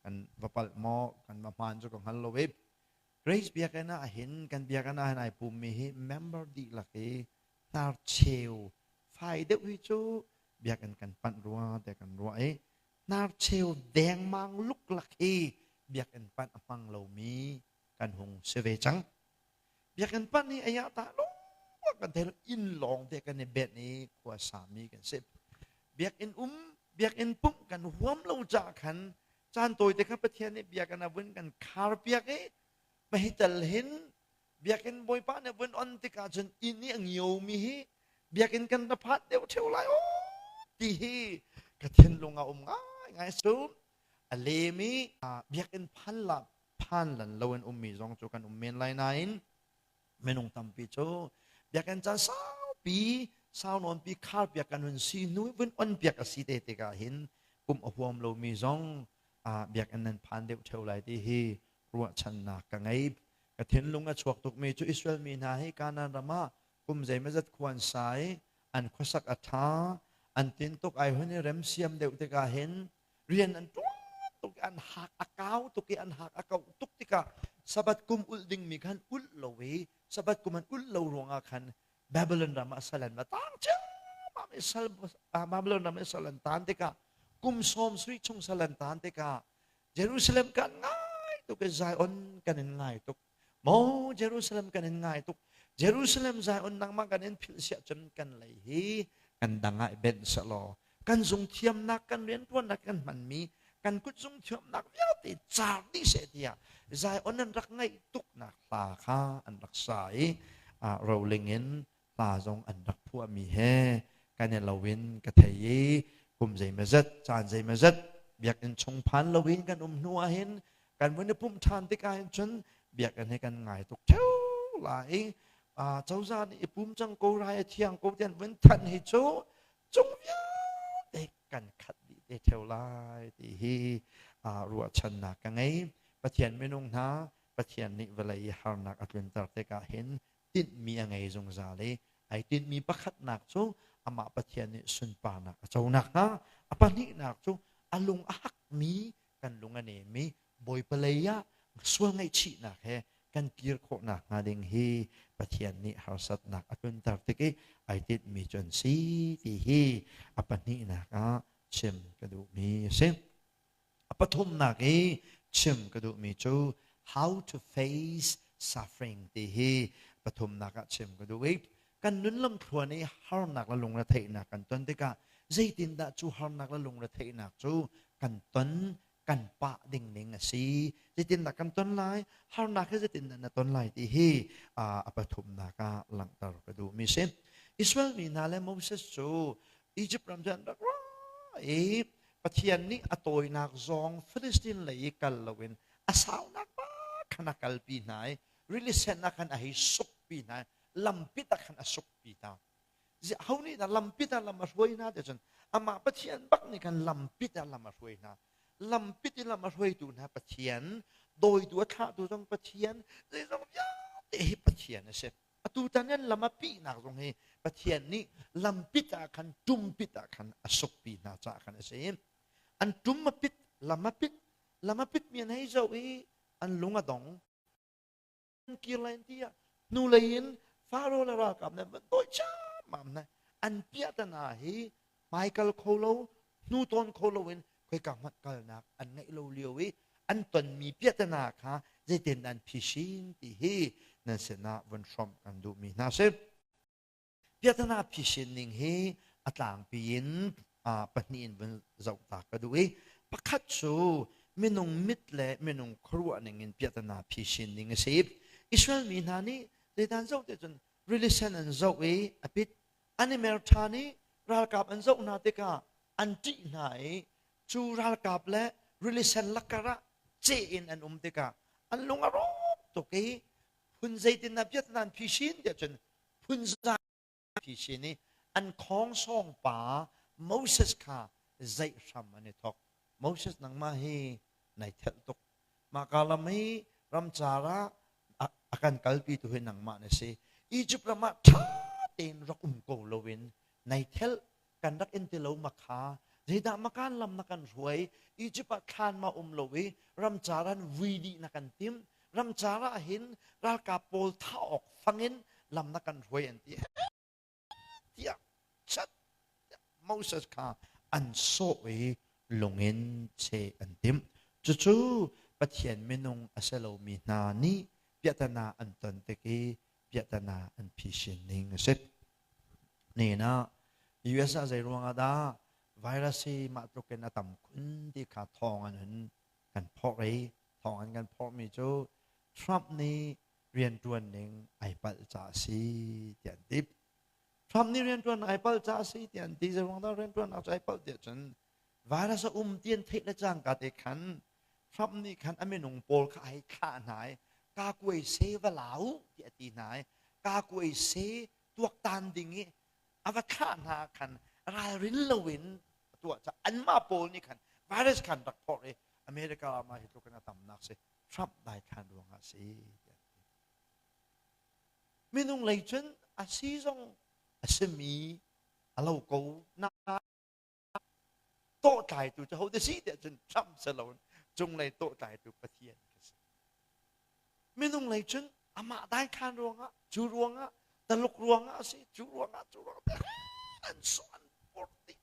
kan va palh maw kan va hmaan cu ka hngal lo i Grace biakinn ah hin kan biakinn ah hin ai pummi hi member dihlak i hnarcheu fai deuh hi cu biakinn kan panh rua tiah kan ruah i hnarcheu dengmang luklak hi biakinn panh a hmang lomi kan hung si ve cang. Biakinn panh hi ayah ta lo kan thei inn lawng te kan i benh i khua sami kan si. Biakinn um biakinn pumh kan huam lo ca khan caan tawi te kha Pathian nih biakinn a vun kan khar piak i mahital hin Biakinn Bawipa nih vun on tikah cun inn i a ngiomi hi biakinn kan ra phat deuh ṭheo lai aw ti hi ka thinlung a um ngaingai. Cu a lem i biakinn phan la phan lan lo in ummi zong cu kan um men lai nain minung tampi cu biakinn caan saupi sau nawnpi khar piak kan hun si hnu vun on piak a si te tikah hin pumh a huam lomi zong biakinn nan phan deuh ṭheo lai ti hi ruahchannak ka ngei. Ka thinlung a chuak tukmi cu Israel mi hna hi Kanaan ram ah kum zeimawzat khua an sa i an khuasak a ṭha, an tintuk ai hun i remsiam deuh tikah hin rian an ṭuan tuk an hak a kau tuk i an hak a kauh tuk tikah Sabbath kum ulh dingmi khan ulh lo i Sabbath kum an ulh lo ruangah khan Babylon ram ah sal an va tang ciammam i sal Babylon ram i sal an tan tikah kum 70 chung sal an tan tikah Jerusalem kan ngai tuk i Zion kan in ngai tuk. Maw Jerusalem kan in ngai tuk. Jerusalem Zion nangmah kan in philh siah cun kan lei hi kan dang ah i benh selaw kan zung thiamnak kan riantuannak kan hmanmi kan kut zung thiamnak vialte car dih seh tiah Zion an rak ngaih tuknak hla kha an rak sa i roling in hla zong an rak phuahmi he kan i lo in ka thei i kum zeimazat caan zeimazat biakinn chung phan loin kan um hnu ah hin kan vun i pumh ṭhan tikah hin cun biakinn hi kan ngai tuk ṭheo lai i cozah nih i pum cang ko rai a thiang ko tian vun thanh hi cu cung vialte kan khat dih te ṭheo lai ti hi ruahchannak ka ngei. Pathian minung hna, Pathian nih vawlei i harnak a tlunter tikah hin tinhmi a ngei zungzal i ai tinhmi pakhatnak cu amah Pathian nih sunparnak a co nakhnga, a pahnihnak cu a lung a hakmi kan lung a nem i Bawipa lei ah sual ngaihchihnak he kan kir khawh nakhnga ding hi Pathian nih harsatnak a tlunter tik i ai tinhmi cu an si ti hi a pahnihnak ah chim ka duhmi a si. A pathumnak i chim ka duhmi cu how to face suffering ti hi pathumnak ah chim ka duh i kan nun lamthluan i harnak le lungretheihnak kan ton tikah zeitindah cu harnak le lungretheihnak cu kan ton kan pah ding ning a si, zeitindah kan ton lai, harnak hi zeitindah na ton lai ti hi a pathumnak ah langhter ka duhmi si. Israel mi hna le Moses cu Egypt ram cu an rak ra i Pathian nih a tawinak zong Philistine lei i kal loin a saunak pa khan a kalpi hna i rili sen ah khan a hei sukpi hna i lampit ah khan a sukpi hna. Ho nih dah lampit ah lam a hruai hna ti cun amah Pathian bak nih khan lampit ah lam a hruai hna. Lampit i lam a hruaitu hna Pathian, dawitu a thlahtu zong Pathian, zeizong vialte hi Pathian a si. Atu tan in lam a pihnak zong hi Pathian nih lampit ah khan ṭumpit ah khan a sukpi hna caah khan a si. An ṭum a pit, lam a pit, lam a pitmi an hei zoh i an lung a dong. An kir lai an ti ah hnulei in Faro le ralkap nih van dawi ciammam hna. An piahtana hi hmaikal kho lo, hnu tawn kho loin khoika hmanh kalnak an ngeih lo lio i an tonmi piahtana kha zeitin an phisin ti hi nan sinah vun hrawmh kan duhmi hna si. Piahtana phisin ning hi a tlangpi in pahnih in vun zoh ta ka duh i pakhat cu minung mit le minung khuaruah ning in piahtana phisin ning a si. Israel mi hna nih zeidan zoh te cun rili sen an zoh i a pit, an i mer ṭhan i ralkap an zoh hna tikah an ṭih hna i cu ralkap le rili sen lakar ah ceh in an um tikah an lung a rawk tuk i phun zeitin dah biat nan phisin tiah cun phun za phisin i an khawngsawng pa Moses kha zeih hram an i thawk. Moses, nangmah hi nai thelh tuk, mah lam hi ramcar ah a kan kalpi tu hi nangmah na si. Egypt ram ah ṭha tein rak um ko loin nai thelh, kan rak in ti lo ma kha, zeidah makan lam na kan hruai? Egypt ah thlan ma um lo i ramcar an vui dih na kan tim, ramcar ah hin ralkap pawl thah awk fangin lam na kan hruai an ti tiah chat Moses kha an sawh i lungin cheh an timh. Cucu Pathian minung a si lomi hna nih piahtana an ton tik i piahtana an phisin ning a si. Nihin ah US ah zei ruangah dah virus hi mah tluk in a tam khun ti kha thawng an hun kan phorh i thawng an kan phorhmi cu Trump nih rianṭuan ning ai palh caah a si tiah an ti. Trump nih rianṭuan ai palh caah a si tiah an ti. Zeiruang dah rianṭuannak cu ai palh tiah cun virus a um ti an theih le cangka te khan Trump nih khan a minung pawl kha ai thlah hna i kakuai se va lau tiah a ti hna i kakuai se tuaktan ding i a va thlah hna khan ralrin loin a tuah caah anmah pawl nih khan virus khan rak phorh i America ah mah hi tluk in a tamnak si Trump daithlan ruangah a si tiah an ti. Minung lei cun a si zong a simi a lo ko na tawhtlaitu cu ho te si tiah cun Trump si lo. Cunglei tawhtlaitu Pathian ka si. Minung lei cun amah daikhan ruangah, cu ruangah, taluk ruangah a si, cu ruangah, cu ruangah, an suan pur dih.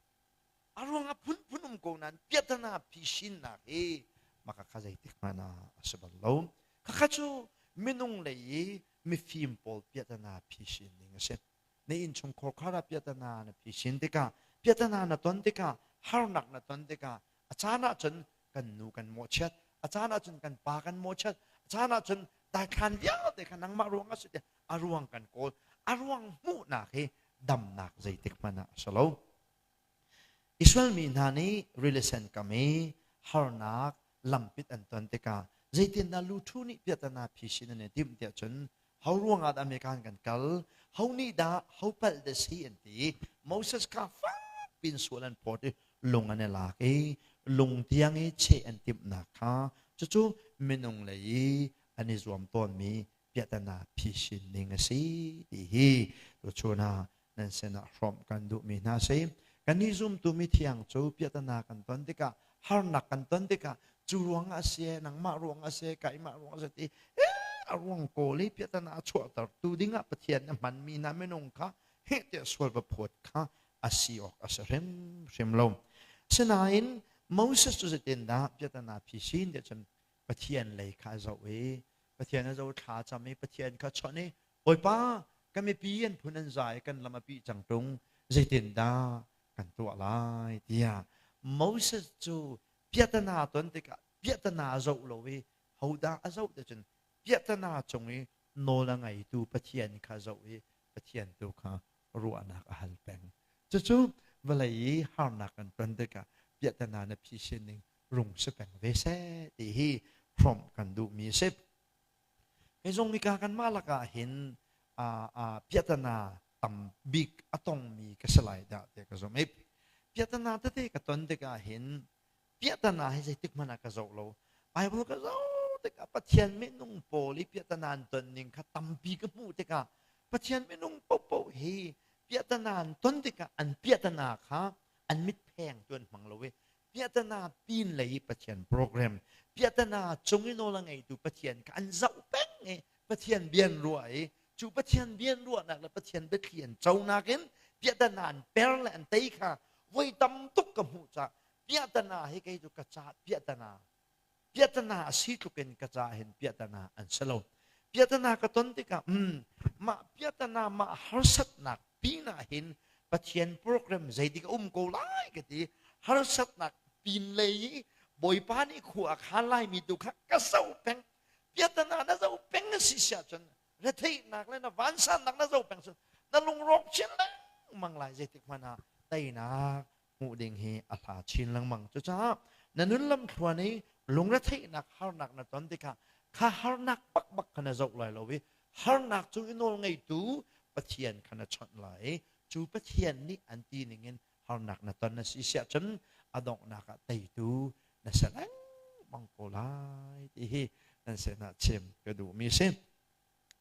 A ruangah phunphun um ko nain piahtana phisinnak hi maka kha zeitik hmanh ah a si bal lo. Khakha cu minung lei i mifim pawl piahtana phisin ning a si. Na innchungkhar khar ah piahtana na phisin tikah, piahtana na ton tikah, harnak na ton tikah, a caan ahcun kan nu kan mawhchiat, a caan ahcun kan pa kan mawhchiat, a caan ahcun daithlan vialte kha nangmah ruang a si tiah a ruang kan kawl. A ruang hmuhnak hi damnak zeitik hmanh ah a si lo. Israel mi hna nih rili sen kam i harnak lampit an ton tikah zeitindah luthu nih piahtana phisin an i timh tiah cun ho ruangah dah American kan kal ho nih dah ho palh dah si an ti. Moses kha fak pin sual an phawt i lung an i lak i lung tiang i cheh an timhnak kha cucu minung lei i an i zuam tawnmi piahtana phisin ning a si ti hi tuchun ah nan sinah hrawmh kan duhmi hna si. Kannih zumtu mithiang cu piahtana kan ton tikah, harnak kan ton tikah, cu ruangah a si, nangmah ruangah a si, keimah ruangah a si ti a ruang kawl i piahtana a chuahter tu dingah Pathian a hmanmi hna minung kha heh tiah sual va phawt kha a si awk a si hrimhrim lo. Asinain Moses cu zeitindah piahtana phisin tiah cun Pathian lei kha a zoh i Pathian a zoh thla cam i Pathian kha chawnh i Bawipa, ka mipi an phun an za i kan lam a pih cang ṭung, zeitindah kan tuah lai tiah Moses cu piahtana ton tikah piahtana a zoh lo i hodah a zoh ti cun piahtana cung i nawl a ngeitu Pathian kha zoh i Pathian tu kha ruahnak a hal peng. Cucu vawlei i harnak kan ton tikah piahtana na phisin ning rung si peng ve seh ti hi hrawmh kan duhmi a si. Kei zong nika kanmah lakah hin piahtana tam bik a tongmi ka si lai dah tiah ka zumh. I piahtana tete ka ton tikah hin piahtana hi zeitik hmanh ah ka zoh lo. Bible ka zoh tikah Pathian minung pawl i piahtana an ton ning kha tampi ka hmuh tikah Pathian minung paohpaoh hi piahtana an ton tikah an piahtana kha an mitpheng tu an hmang lo i piahtana pin lei i Pathian program piahtana cung i nawl a ngeitu Pathian kha an zoh peng i Pathian bia an ruah i cu Pathian bia an ruahnak le Pathian biathli an conak in piahtana an per le an tei kha voi tam tuk ka hmuh caah piahtana hi kei cu ka ca piahtana piahtana a si tluk in ka ca hin piahtana an si lo. Piahtana ka ton tikah mah piahtana mah harsatnak pinah hin Pathian program zeidik a um ko lai ka ti. Harsatnak pin lei i Bawipa nih khua a khan laimi tu kha ka zoh peng. Piahtana na zoh peng a si siah cun retheihnak le na vansannak na zoh peng cun na lungrawk chin lengmang lai. Zeitik hmanh ah teinak hmuh ding hi a hla chin lengmang. Cucaah na nun lamthluan i lungretheihnak harnak na ton tikah kha harnak bakbak kha na zoh lai lo i harnak cung i nawl ngeitu Pathian kha na chawnh lai i cu Pathian nih an ti ningin harnak na ton a si siah cun a donghnak ah teitu na si lengmang ko lai ti hi nan sinah chim ka duhmi si.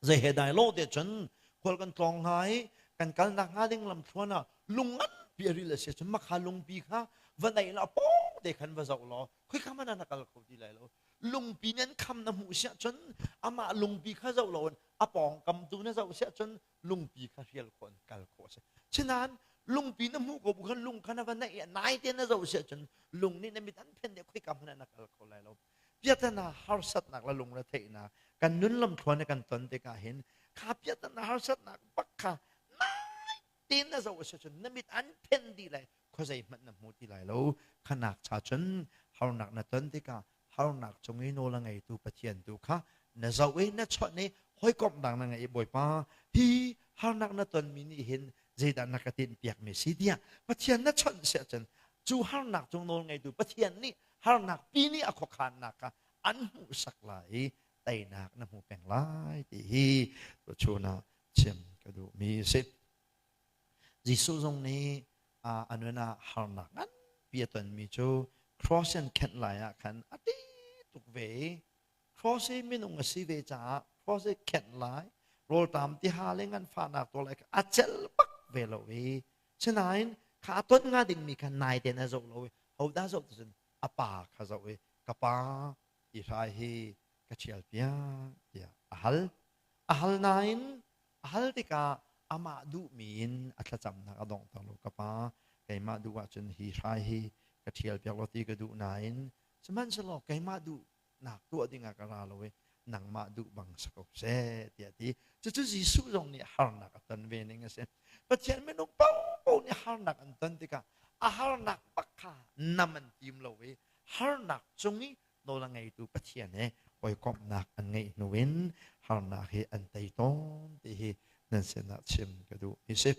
Zei he dai lo te cun khual kan tlawng hna i kan kalnak hnga ding lamthluan ah lung nganpi a ril a si cun makha lungpi kha va naih la pawng te khan va zoh law khoika hmanh ah na kal kho ti lai lo. Lungpi nih an kham na hmuh siah cun amah lungpi kha zoh loin a pawngkam tu na zoh siah cun lungpi kha hrial khawh in kal khawh a si. Sinain lungpi na hmuh ko bu khan lung kha na va naih i nai te na zoh siah cun lung nih na mit an phen deh khoika hmanh ah na kal kho lai lo. Piahtana harsatnak le lungretheihnak kan nun lamthluan i kan ton tikah hin kha piahtana harsatnak bak kha nai tein na zoh a si cun na mit an phen dih lai, khuazei hmanh na hmu ti lai lo. Khanak cha cun harnak na ton tikah harnak cung i nawl a ngeitu Pathian tu kha na zoh i na chawnh i hawikomh dang na ngei i Bawipa, hi harnak na tonmi nih hin zeidah na ka tinhpiakmi si tiah Pathian na chawnh siah cun cu harnak cung nawl ngeitu Pathian nih harnak pi nih a khuakhannak kha an hmuhsak lai i teinak na hmu peng lai ti hi tuchun ah chim ka duhmi a si. Jesuh zong nih a nun ah harnak nganpi a tonmi cu cross in khenh lai ah khan a ti tuk ve i cross i minung a si ve caah cross i khenh lai rawltam tiha le nganfahnak tuah lai a celh bak ve lo i sinain kha a ton hnga dingmi kha nai tein a zoh lo i hodah zoh ti cun a pa kha zoh i. Ka pa, hi hrai hi ka ṭhial piak tiah a hal. A hal nain a hal tikah amah duhmi in a thlacamnak a donghter lo. Ka pa, keimah duh ahcun hi hrai hi ka ṭhial piak law ti ka duh nain sihmanhsehlaw keimah duhnak tuah dingah ka ra lo i nangmah duh bang si ko seh tiah a ti. Cucu Jesuh zong nih harnak a ton ve ning a si. Pathian minung paohpaoh nih harnak an ton tikah a harnak bak kha nam an tim lo i harnak cung i nawl a ngeitu Pathian he hawikomhnak an ngeih hnu in harnak hi an tei tawn ti hi nan sinah chim ka duh mi si.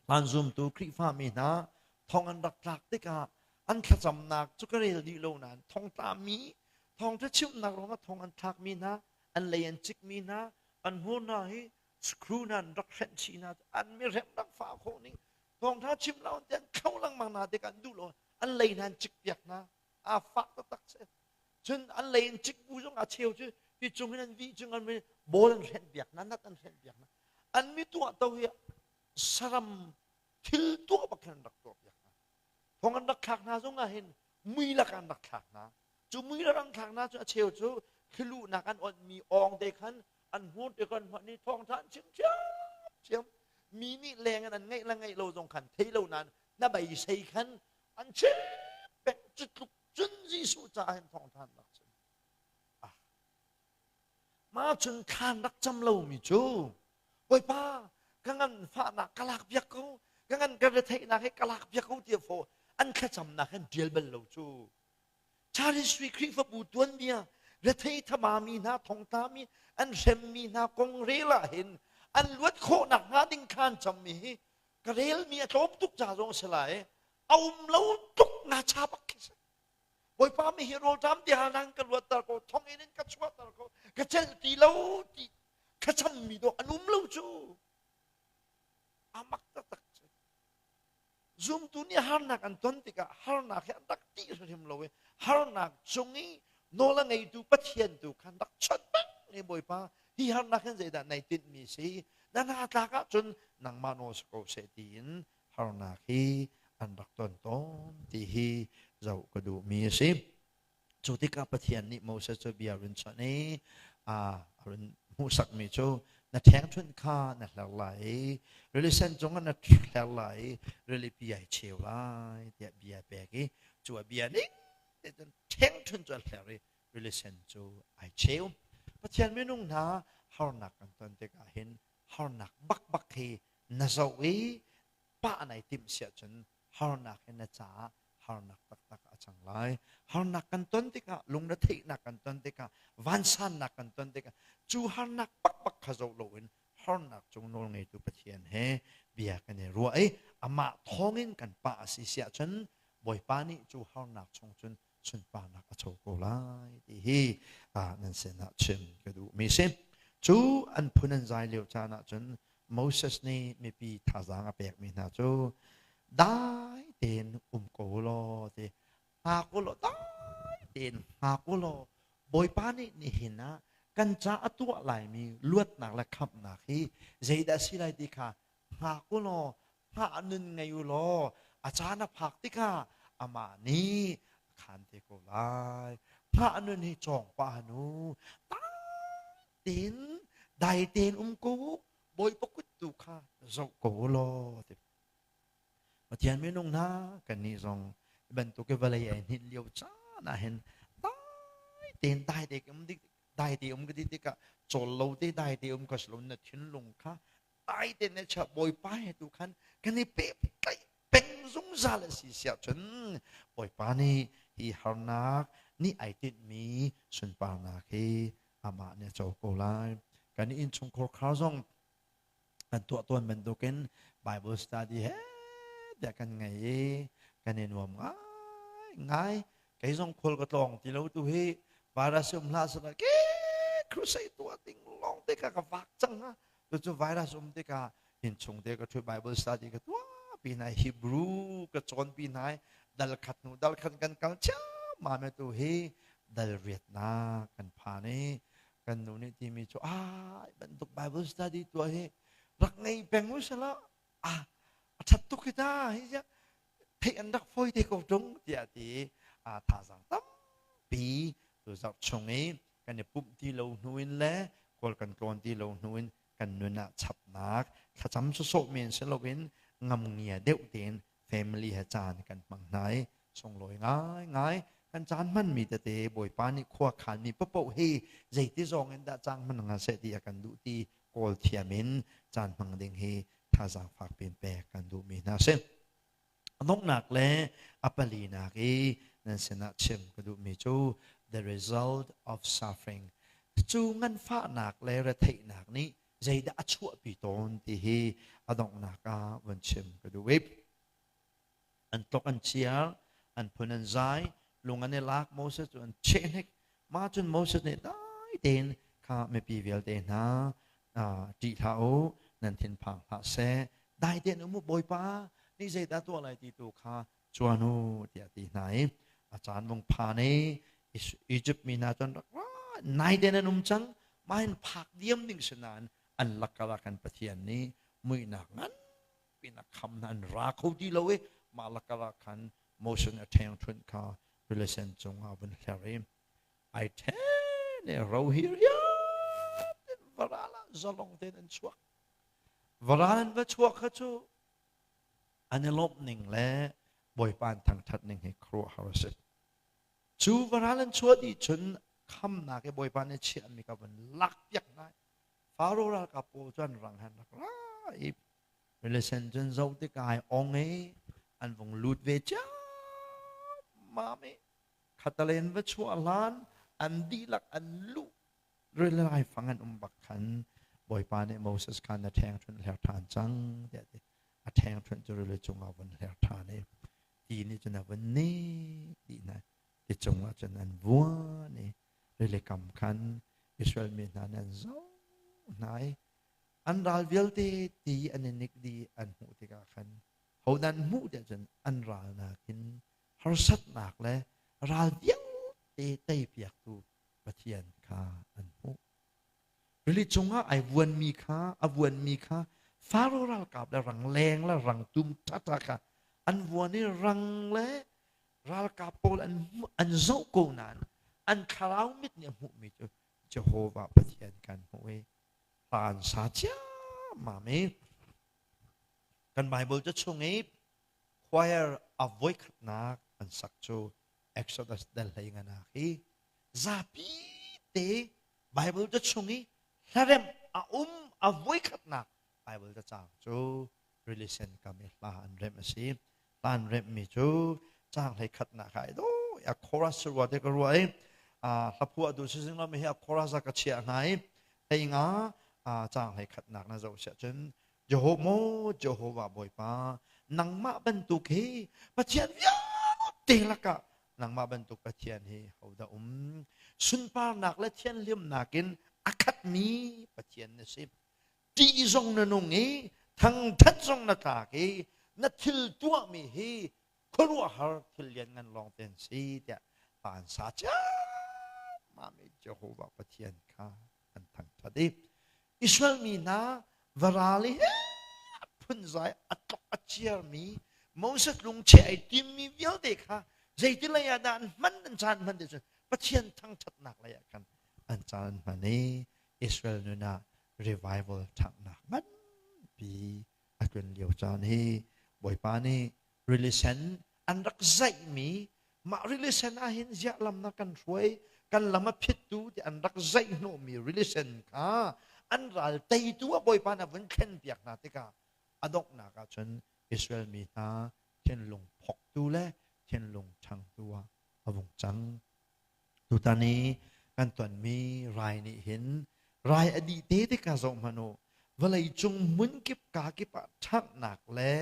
Hmaan zumtu Khrihfa mi hna thong an rak tlak tikah an thlacamnak cu ka rel dih lo nain thongtlami thawngṭha chimnak ruangah thong an thlakmi hna an lei an cikmi hna an hmur hna hi screw hna an rak hrenh chih hna an mi hrem rak fah khawh ning thawngṭha chim lo an an thlo lengmang hna tikah an duh lo an lei hna an cik piak hna aa fak taktak si cun an lei in cik bu zong a cheu cu hi cung in an vih cung an bawl an hrenh piak hna nat an hrenh piak hna an mi tuah to hi saram thil tuah bak khin an rak tuah piak hna thong an rak thlak hna zong ah hin mui lak an rak thlak hna cu mui lak an thlak hna cu a cheu cu thliluhnak an onhmi awng te khan an hmur te khan hmanh i thawngtha an chim ṭhiamṭhiam mi nih leng in an ngeih le ngeih lo zong khan thei lo nain na beisei khan an chim peng cu tluk cun Jesuh caah hin thawngtha an rak chim ah mah cun thlan rak cam lomi cu Bawipa ka nganfahnak ka lak piak ko ka ngan ka retheihnak hi ka lak piak ko tiah fo an thlacamnak hin ṭial bal lo cu Charles Khrihfabu tuanbia rethei thamami hna thongtlami an hremmi hna kong rel ah hin an luat khawhnak hnga ding khan cammi hi ka relmi a tlawm tuk ca zong a si lai a um lo tuk nga cha bak khi si Bawipa mi hi rawlṭam ti hal nang ka luatter ko thonginn in ka chuahter ko ka celh ti lo ti thlacammi dawh an um lo cu a mak taktak si Zumtu nih harnak an ton tikah harnak hi an rak ṭih hrimhrim lo i harnak cung i nawl a ngeitu Pathian tu khan rak chawnh bang i Bawipa hi harnak hin zeidah nai tinhmi si na hna tlak ahcun nangmah nawl si ko seh tiin harnak hi an rak ton tawn ti hi zoh ka duhmi a si. Cu tikah Pathian nih Moses cu bia run chawnh i a run hmuhsakmi cu na ṭhengṭhunh kha na hler lai i rili sen cungah na hler lai i rilipi ai cheu lai tiah bia pek i cu a bia ning te cun ṭhengṭhunh cu a hler i rili sen cu ai cheu. Pathian minung hna harnak kan ton tikah hin harnak bakbak hi na zoh i pah nai timh siah cun harnak hi na caah harnak taktak a cang lai. Harnak kan ton tikah, lungretheihnak kan ton tikah, vansannak kan ton tikah, cu harnak bakbak kha zoh loin harnak cung nawl ngeitu Pathian he bia kan i ruah i amah thawngin kan pah a si siah cun Bawipa nih cu harnak chung cun sunparnak a co ko lai ti hi nan sinah chim ka duhmi si. Cu an phun an zai lio caan ah cun Moses nih mipi thazaang a pekmi hna cu dai tein um ko law ti hngak u law dai tein hngak u law Bawipa nih nihin ah kan ca a tuah laimi luatnak le khamhnak hi zeidah si lai ti kha hngak u law hngah nun ngei u law a caan a phak tikah amah nih a khan te ko lai hngah nun hi cawng pah han u tein dai tein um ko Bawipa kut tu kha zoh ko u law ti Pathian minung hna kannih zong bantuk i vawlei ai hninh lio caan ah hin dai tein dai te um dai te um ka ti tikah cawl lo te dai te um ka si lo na thinlung kha dai te na chia Bawipa he tu khan kan i pehtlaih peng zungzal a si siah cun Bawipa nih hi harnak nih ai tinhmi sunparnak hi amah nih a co ko lai. Kan innchungkhar khar zong kan tuah tawn bantukin Bible study he tiah kan ngei i kan i nuam ngai ngai. Kei zong khual ka tlawng ti lo tu hi virus um hlah sala ke crusade tuah ding lawng te ka ka vak cang ha. Cucu virus um tikah innchung te ka ṭhu Bible study ka tuah pi hna Hebrew ka cawn pi hna dal khat hnu dal khat kan kal ciammam tu hi dal riatnak kan phan i kan nu nih timi cu ah bantuk Bible study tuah hi rak ngei peng u sala ah a ṭhat tuk hi ta hi theih an rak fawi te ko ṭung tiah ti a thazaang tampi. tampi tu zarh chung i kan i pumh ti lo hnu in le kawl kan tlawn ti lo hnu in kan nun ah chapnak thlacam sawsawh men si loin ngamngia deuh tein family he caan kan hmang hna i sunglawi ngaingai kan caan hmanmi tete Bawipa nih khua khanmi paoh hi zeiti zawng in dah cang hman nga seh ti a kan duh ti kawl thiam in caan hmang ding hi thazaang fak pin pek kan duhmi hna si. A donghnak le a palinak i nan sinah chim ka duhmi cu the result of suffering cu nganfahnak le retheihnak nih zeidah a chuahpi tawn ti hi a donghnak ah vun chim ka duh i an tlok an chiar an phun an zai lung an i lak Moses cu an chehnek mah cun Moses nih dai tein kha mipi vialte hna ṭih hlah u nan thinphang hlah seh dai tein um u Bawipa nih zeidah tuah lai ti tu kha cuan u tiah ti hna i a caan vung phan i Egypt mi hna cun rak ra nai tein an um cang mah hin phak diam ding si nain an lakar ah khan Pathian nih muihnak nganpi in a kham hna an ra kho ti lo i mah lakar ah khan Moses a ṭheng ṭhunh kha rili sen cungah vun hler i ai ṭhen i ro hi riat in varal ah zalong tein an chuak varal an va chuak kha cu an i lawmh ning le Bawipa an thangṭhat ning hi khuaruahhar a si cu varal an chuah dih cun khamnak i Bawipa nih chiahmi ka vun lak piak hna Faro ralkap pawl cu an rang han rak ra i rili sen cun zoh tikah ai ong i an vung lut ve ciammam i khatalen va chuah hlan an dihlak an luh rili laifang an um bak khan Bawipa nih Moses kha na ṭheng ṭhunh hler ṭhan cang tiah ti a ṭheng ṭhunh cu rili cungah vun hler ṭhan i ti nih cun a vun ni ti hna ti cungah cun an vuan i rili kam khan Israel mi hna nih an zoh hna i an ral vialte ti an i nik dih an hmuh tikah khan hodah an hmuh tiah cun an ral nakin harsatnak le ral vialte teipiaktu Pathian kha an hmuh. Rili cungah ai vuanmi kha a vuanmi kha Faro ralkap le rangleng le rangtum ṭhaṭha kha an vuan i rang le ralkap pawl an an zoh ko nain an thlarau mit nih a hmuhmi cu Jehovah Pathian kan hmuh i hla an sa ciammam i kan Bible ca chung i choir a voikhatnak an sak cu Exodus dal hlei nganak hi zapi te Bible ca chung i hlaremh a um a voikhatnak Bible ca caang cu rili sen kam i hla an remh a si. Hla an remhmi cu caang hlei khatnak ah do a chorus rua te ka rua i hla phuah du si zing hi a chorus a ka chiah hna i hlei nga caang hlei khatnak na zoh siah cun Jehovah maw Jehovah Bawipa nangmah bantuk hi Pathian vialte lakah nangmah bantuk Pathian hi hodah um sunparnak le thianhlimnak in a khatmi Pathian na si ṭih zong na nung i thangṭhat zong na tlak i na thil tuahmi hi khuaruahhar thil lianngan lawng te an si tiah pa an sa ciammam i Jehovah Pathian kha an thangṭhat i Israel mi hna varal i phunzai a tlok a ciarmi Moses lungcheh ai timmi vialte kha zeiti lei ah dah an hman an caan hman ti cun Pathian thangṭhatnak lei ah khan an caan hman i Israel nun ah revival ṭhanghnak nganpi a tlun lio caan hi Bawipa nih rili sen an rak zaihmi mah rili sen ah hin ziah lam na kan hruai kan lam a phittu ti an rak zaih hnawhmi rili sen kha an ral teitu a Bawipa nih a vun thlen piak hna tikah a donghnak ah cun Israel mi hna thinlung phoktu le thinlung ṭhangtu ah a vung cang. Tutan i kan tonmi rai nih hin rai a dih te tikah zoh hmanh u vawlei cung hmunkip ka kip ah ṭhanghnak le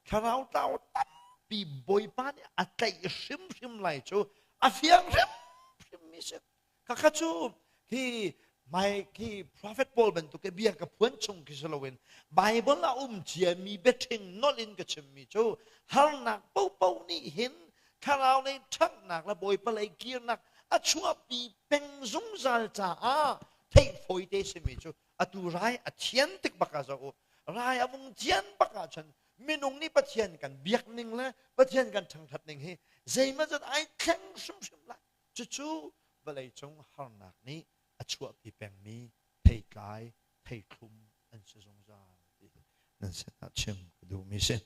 thlarau tlau tampi Bawipa nih a tlaih hrimhrim lai cu a fiang hrimhrim mi si. Khakha cu hi mai khi prophet Paul bantuk i bia ka phuan chung khi si loin Bible a um ciami biaṭhing nolh in ka chimmi cu harnak popo nih hin thlarau lei ṭhanghnak le Bawipa lei kirnak a chuahpi peng zungzal caah theih fawi te simi cu atu rai a thian tik bak ah zoh u rai a vung thian bak ahcun minung nih Pathian kan biak ning le Pathian kan ṭhangṭhat ning hi zeimawzat ai thleng hrimhrim lai. Cucu vawleicung harnak nih a chuahpi pengmi theitlai theithlum an si zungzal ti nan sinah chim ka duhmi si.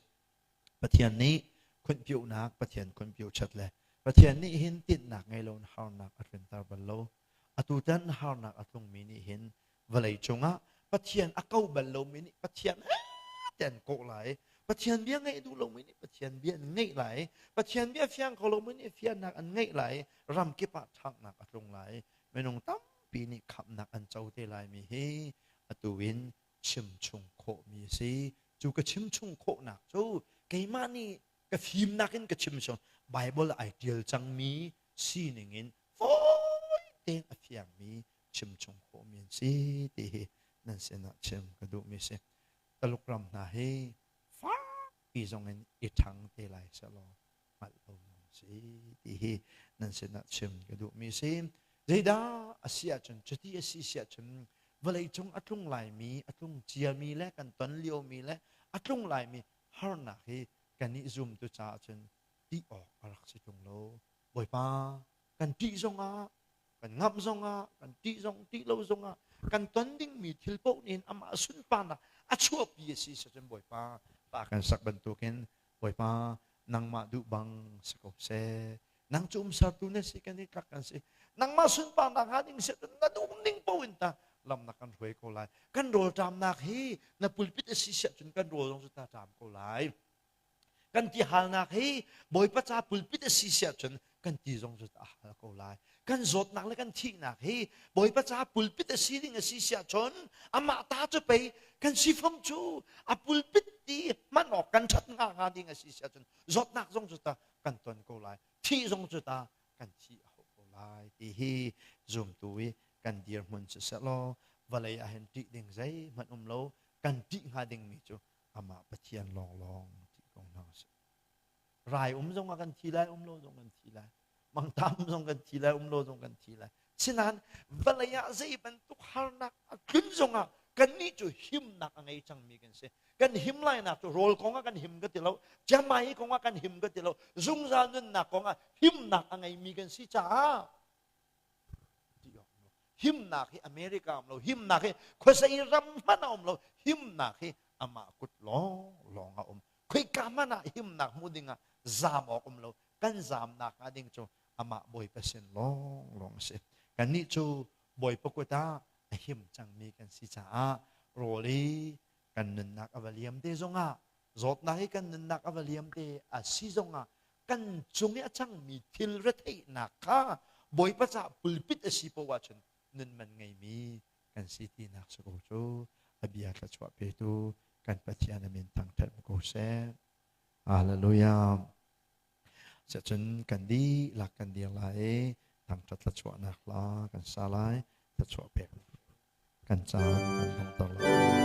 Pathian nih khunpiuhnak Pathian khunpiuh chat le Pathian nih hin tinhnak ngei lo in harnak a tlunter bal lo. Atutan harnak a tlungmi nih hin vawlei cungah Pathian a ko bal lomi nih Pathian te an kawh lai. Pathian bia ngaih duh lomi nih Pathian bia an ngaih lai. Pathian bia fiang kho lomi nih fiannak an ngaih lai. Ram kip ah ṭhanghnak a tlung lai. Minung tampi nih khamhnak an co te laimi hi atu in chim chung khawhmi a si. Cu ka chim chung khawhnak cu keimah nih ka fimnak in ka chim chung Bible ai ṭial cangmi sining in fawi tein a fiangmi chim chung khawhmi an si ti hi nan sinah chim ka duhmi si. Taluk ram hna hi fakpi zong in i ṭhang te lai sehlaw hngalh lo zong si ti hi nan sinah chim ka duhmi si. Zeidah a si ahcun cuti a si si ahcun vawleicung a tlung laimi, a tlung ciami le kan ton liomi le a tlung laimi harnak hi kan i zumtu caah cun ṭih awk a rak si ṭung lo. Bawipa kan ṭih zongah kan ngamh zongah kan ṭih zong ṭih lo zongah kan ton dingmi thil paoh nih amah sunparnak a chuahpi a si cun Bawipa pa kan sak bantukin Bawipa nangmah duh bang si ko seh nang cu umsertu na si kan i tlak kan si nangmah sunparnak hnga ding si na duh ning paoh in ta lam na kan hruai ko lai kan rawl ṭamnak hi na pulpit a si siah cun kan rawl zong cu ta ṭam ko lai kan ti halnak hi Bawipa ca pulpit a si siah cun kan ti zong cu a hal ko lai kan zawtnak le kan thihnak hi Bawipa ca pulpit a si ding a si siah cun amah ta cu pei kan sifam cu a pulpit ti hman awk kan ṭhat hnga hnga ding a si siah cun zawtnak zong cu ta kan ton ko lai thih zong cu ta kan thi a hau ko lai ti hi zumtu i kan dirhmun si sehlaw vawlei ah hin ṭih ding zeihmanh um lo kan ṭih hnga dingmi cu amah Pathian lawnglawng ṭih ko hna usih. Rai um zong ah kan thi lai, um lo zong kan thi lai. Mangtam zong kan thi lai, um lo zong kan thi lai. Sinain vawlei ah zei bantuk harnak a tlun zongah kannih cu himnak a ngei cangmi kan si. Kan him lainak cu rawl kong ah kan him ka ti lo, camai kong ah kan him ka ti lo, zungzal nunnak kong ah himnak a ngeimi kan si caah himnak hi America um lo himnak hi khuasei ram hmanh a um lo himnak hi amah kut lawng lawng a um khoika hmanh ah himnak hmu ding ah zaam awk um lo kan zaamnak hnga ding cu amah Bawipa sin lawng lawng a si kannih cu Bawipa kut ah a him cangmi kan si caah rawl i kan nunnak a va liam te zongah zawtnak hi kan nunnak a va liam te a si zongah kan cung i a cangmi thil retheihnak kha Bawipa caah pulpit a si poah ahcun nun man ngeimi kan si tinak si ko cu a bia thluachuah petu kan Pathian a min thangṭhat ko seh. Hallelujah. Cun kan dihlak kan dir lai i thangṭhat thluachuahnak hla kan sa lai thluachuah pek kan caan kan donghter lai.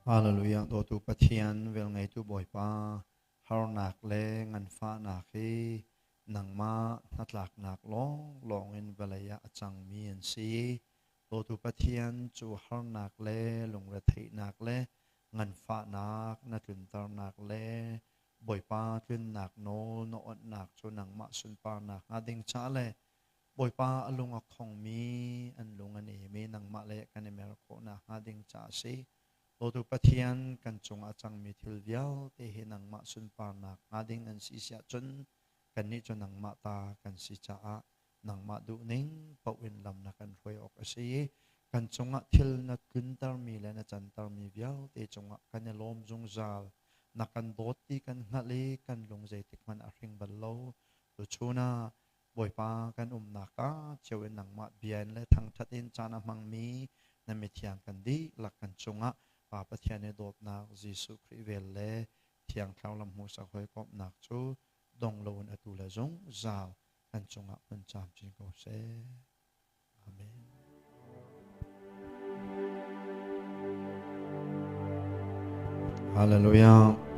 Hallelujah dawtu Pathian velngeitu Bawipa harnak le nganfahnak hi nangmah hnatlaknak lawnglawng in vawlei ah a cangmi an si. Dawtu Pathian cu harnak le lungretheihnak le nganfahnak na tlunternak le Bawipa tlunnak nawl na awnhnak cu nangmah sunparnak hnga ding ca le Bawipa a lung a khongmi an lung a nem i nangmah le kan i mer khawhnak hnga ding ca a si. Dawtu Pathian kan cungah a cangmi thil vialte hi nangmah sunparnak hnga ding an si siah cun kannih cu nangmah ta kan si caah nangmah duhning paoh in lam na kan hruai awk a si i kan cungah thil na tluntermi le na cantermi vialte cungah kan i lawm zungzal. Na kan dawt ti kan hngalh i kan lung zeitik hmanh a hring bal lo. Tuchun ah Bawipa kan umnak ah cio in nangmah bia in le thangṭhat in caan a hmangmi na mithiang kan dihlak kan cungah Pa Pathian i dawtnak, Jesuh Khrih vel le Thiang Thlarau lam hmuhsak hawikomhnak cu dong loin atu le zungzal kan cungah hmun camcin ko seh. Amen. Hallelujah.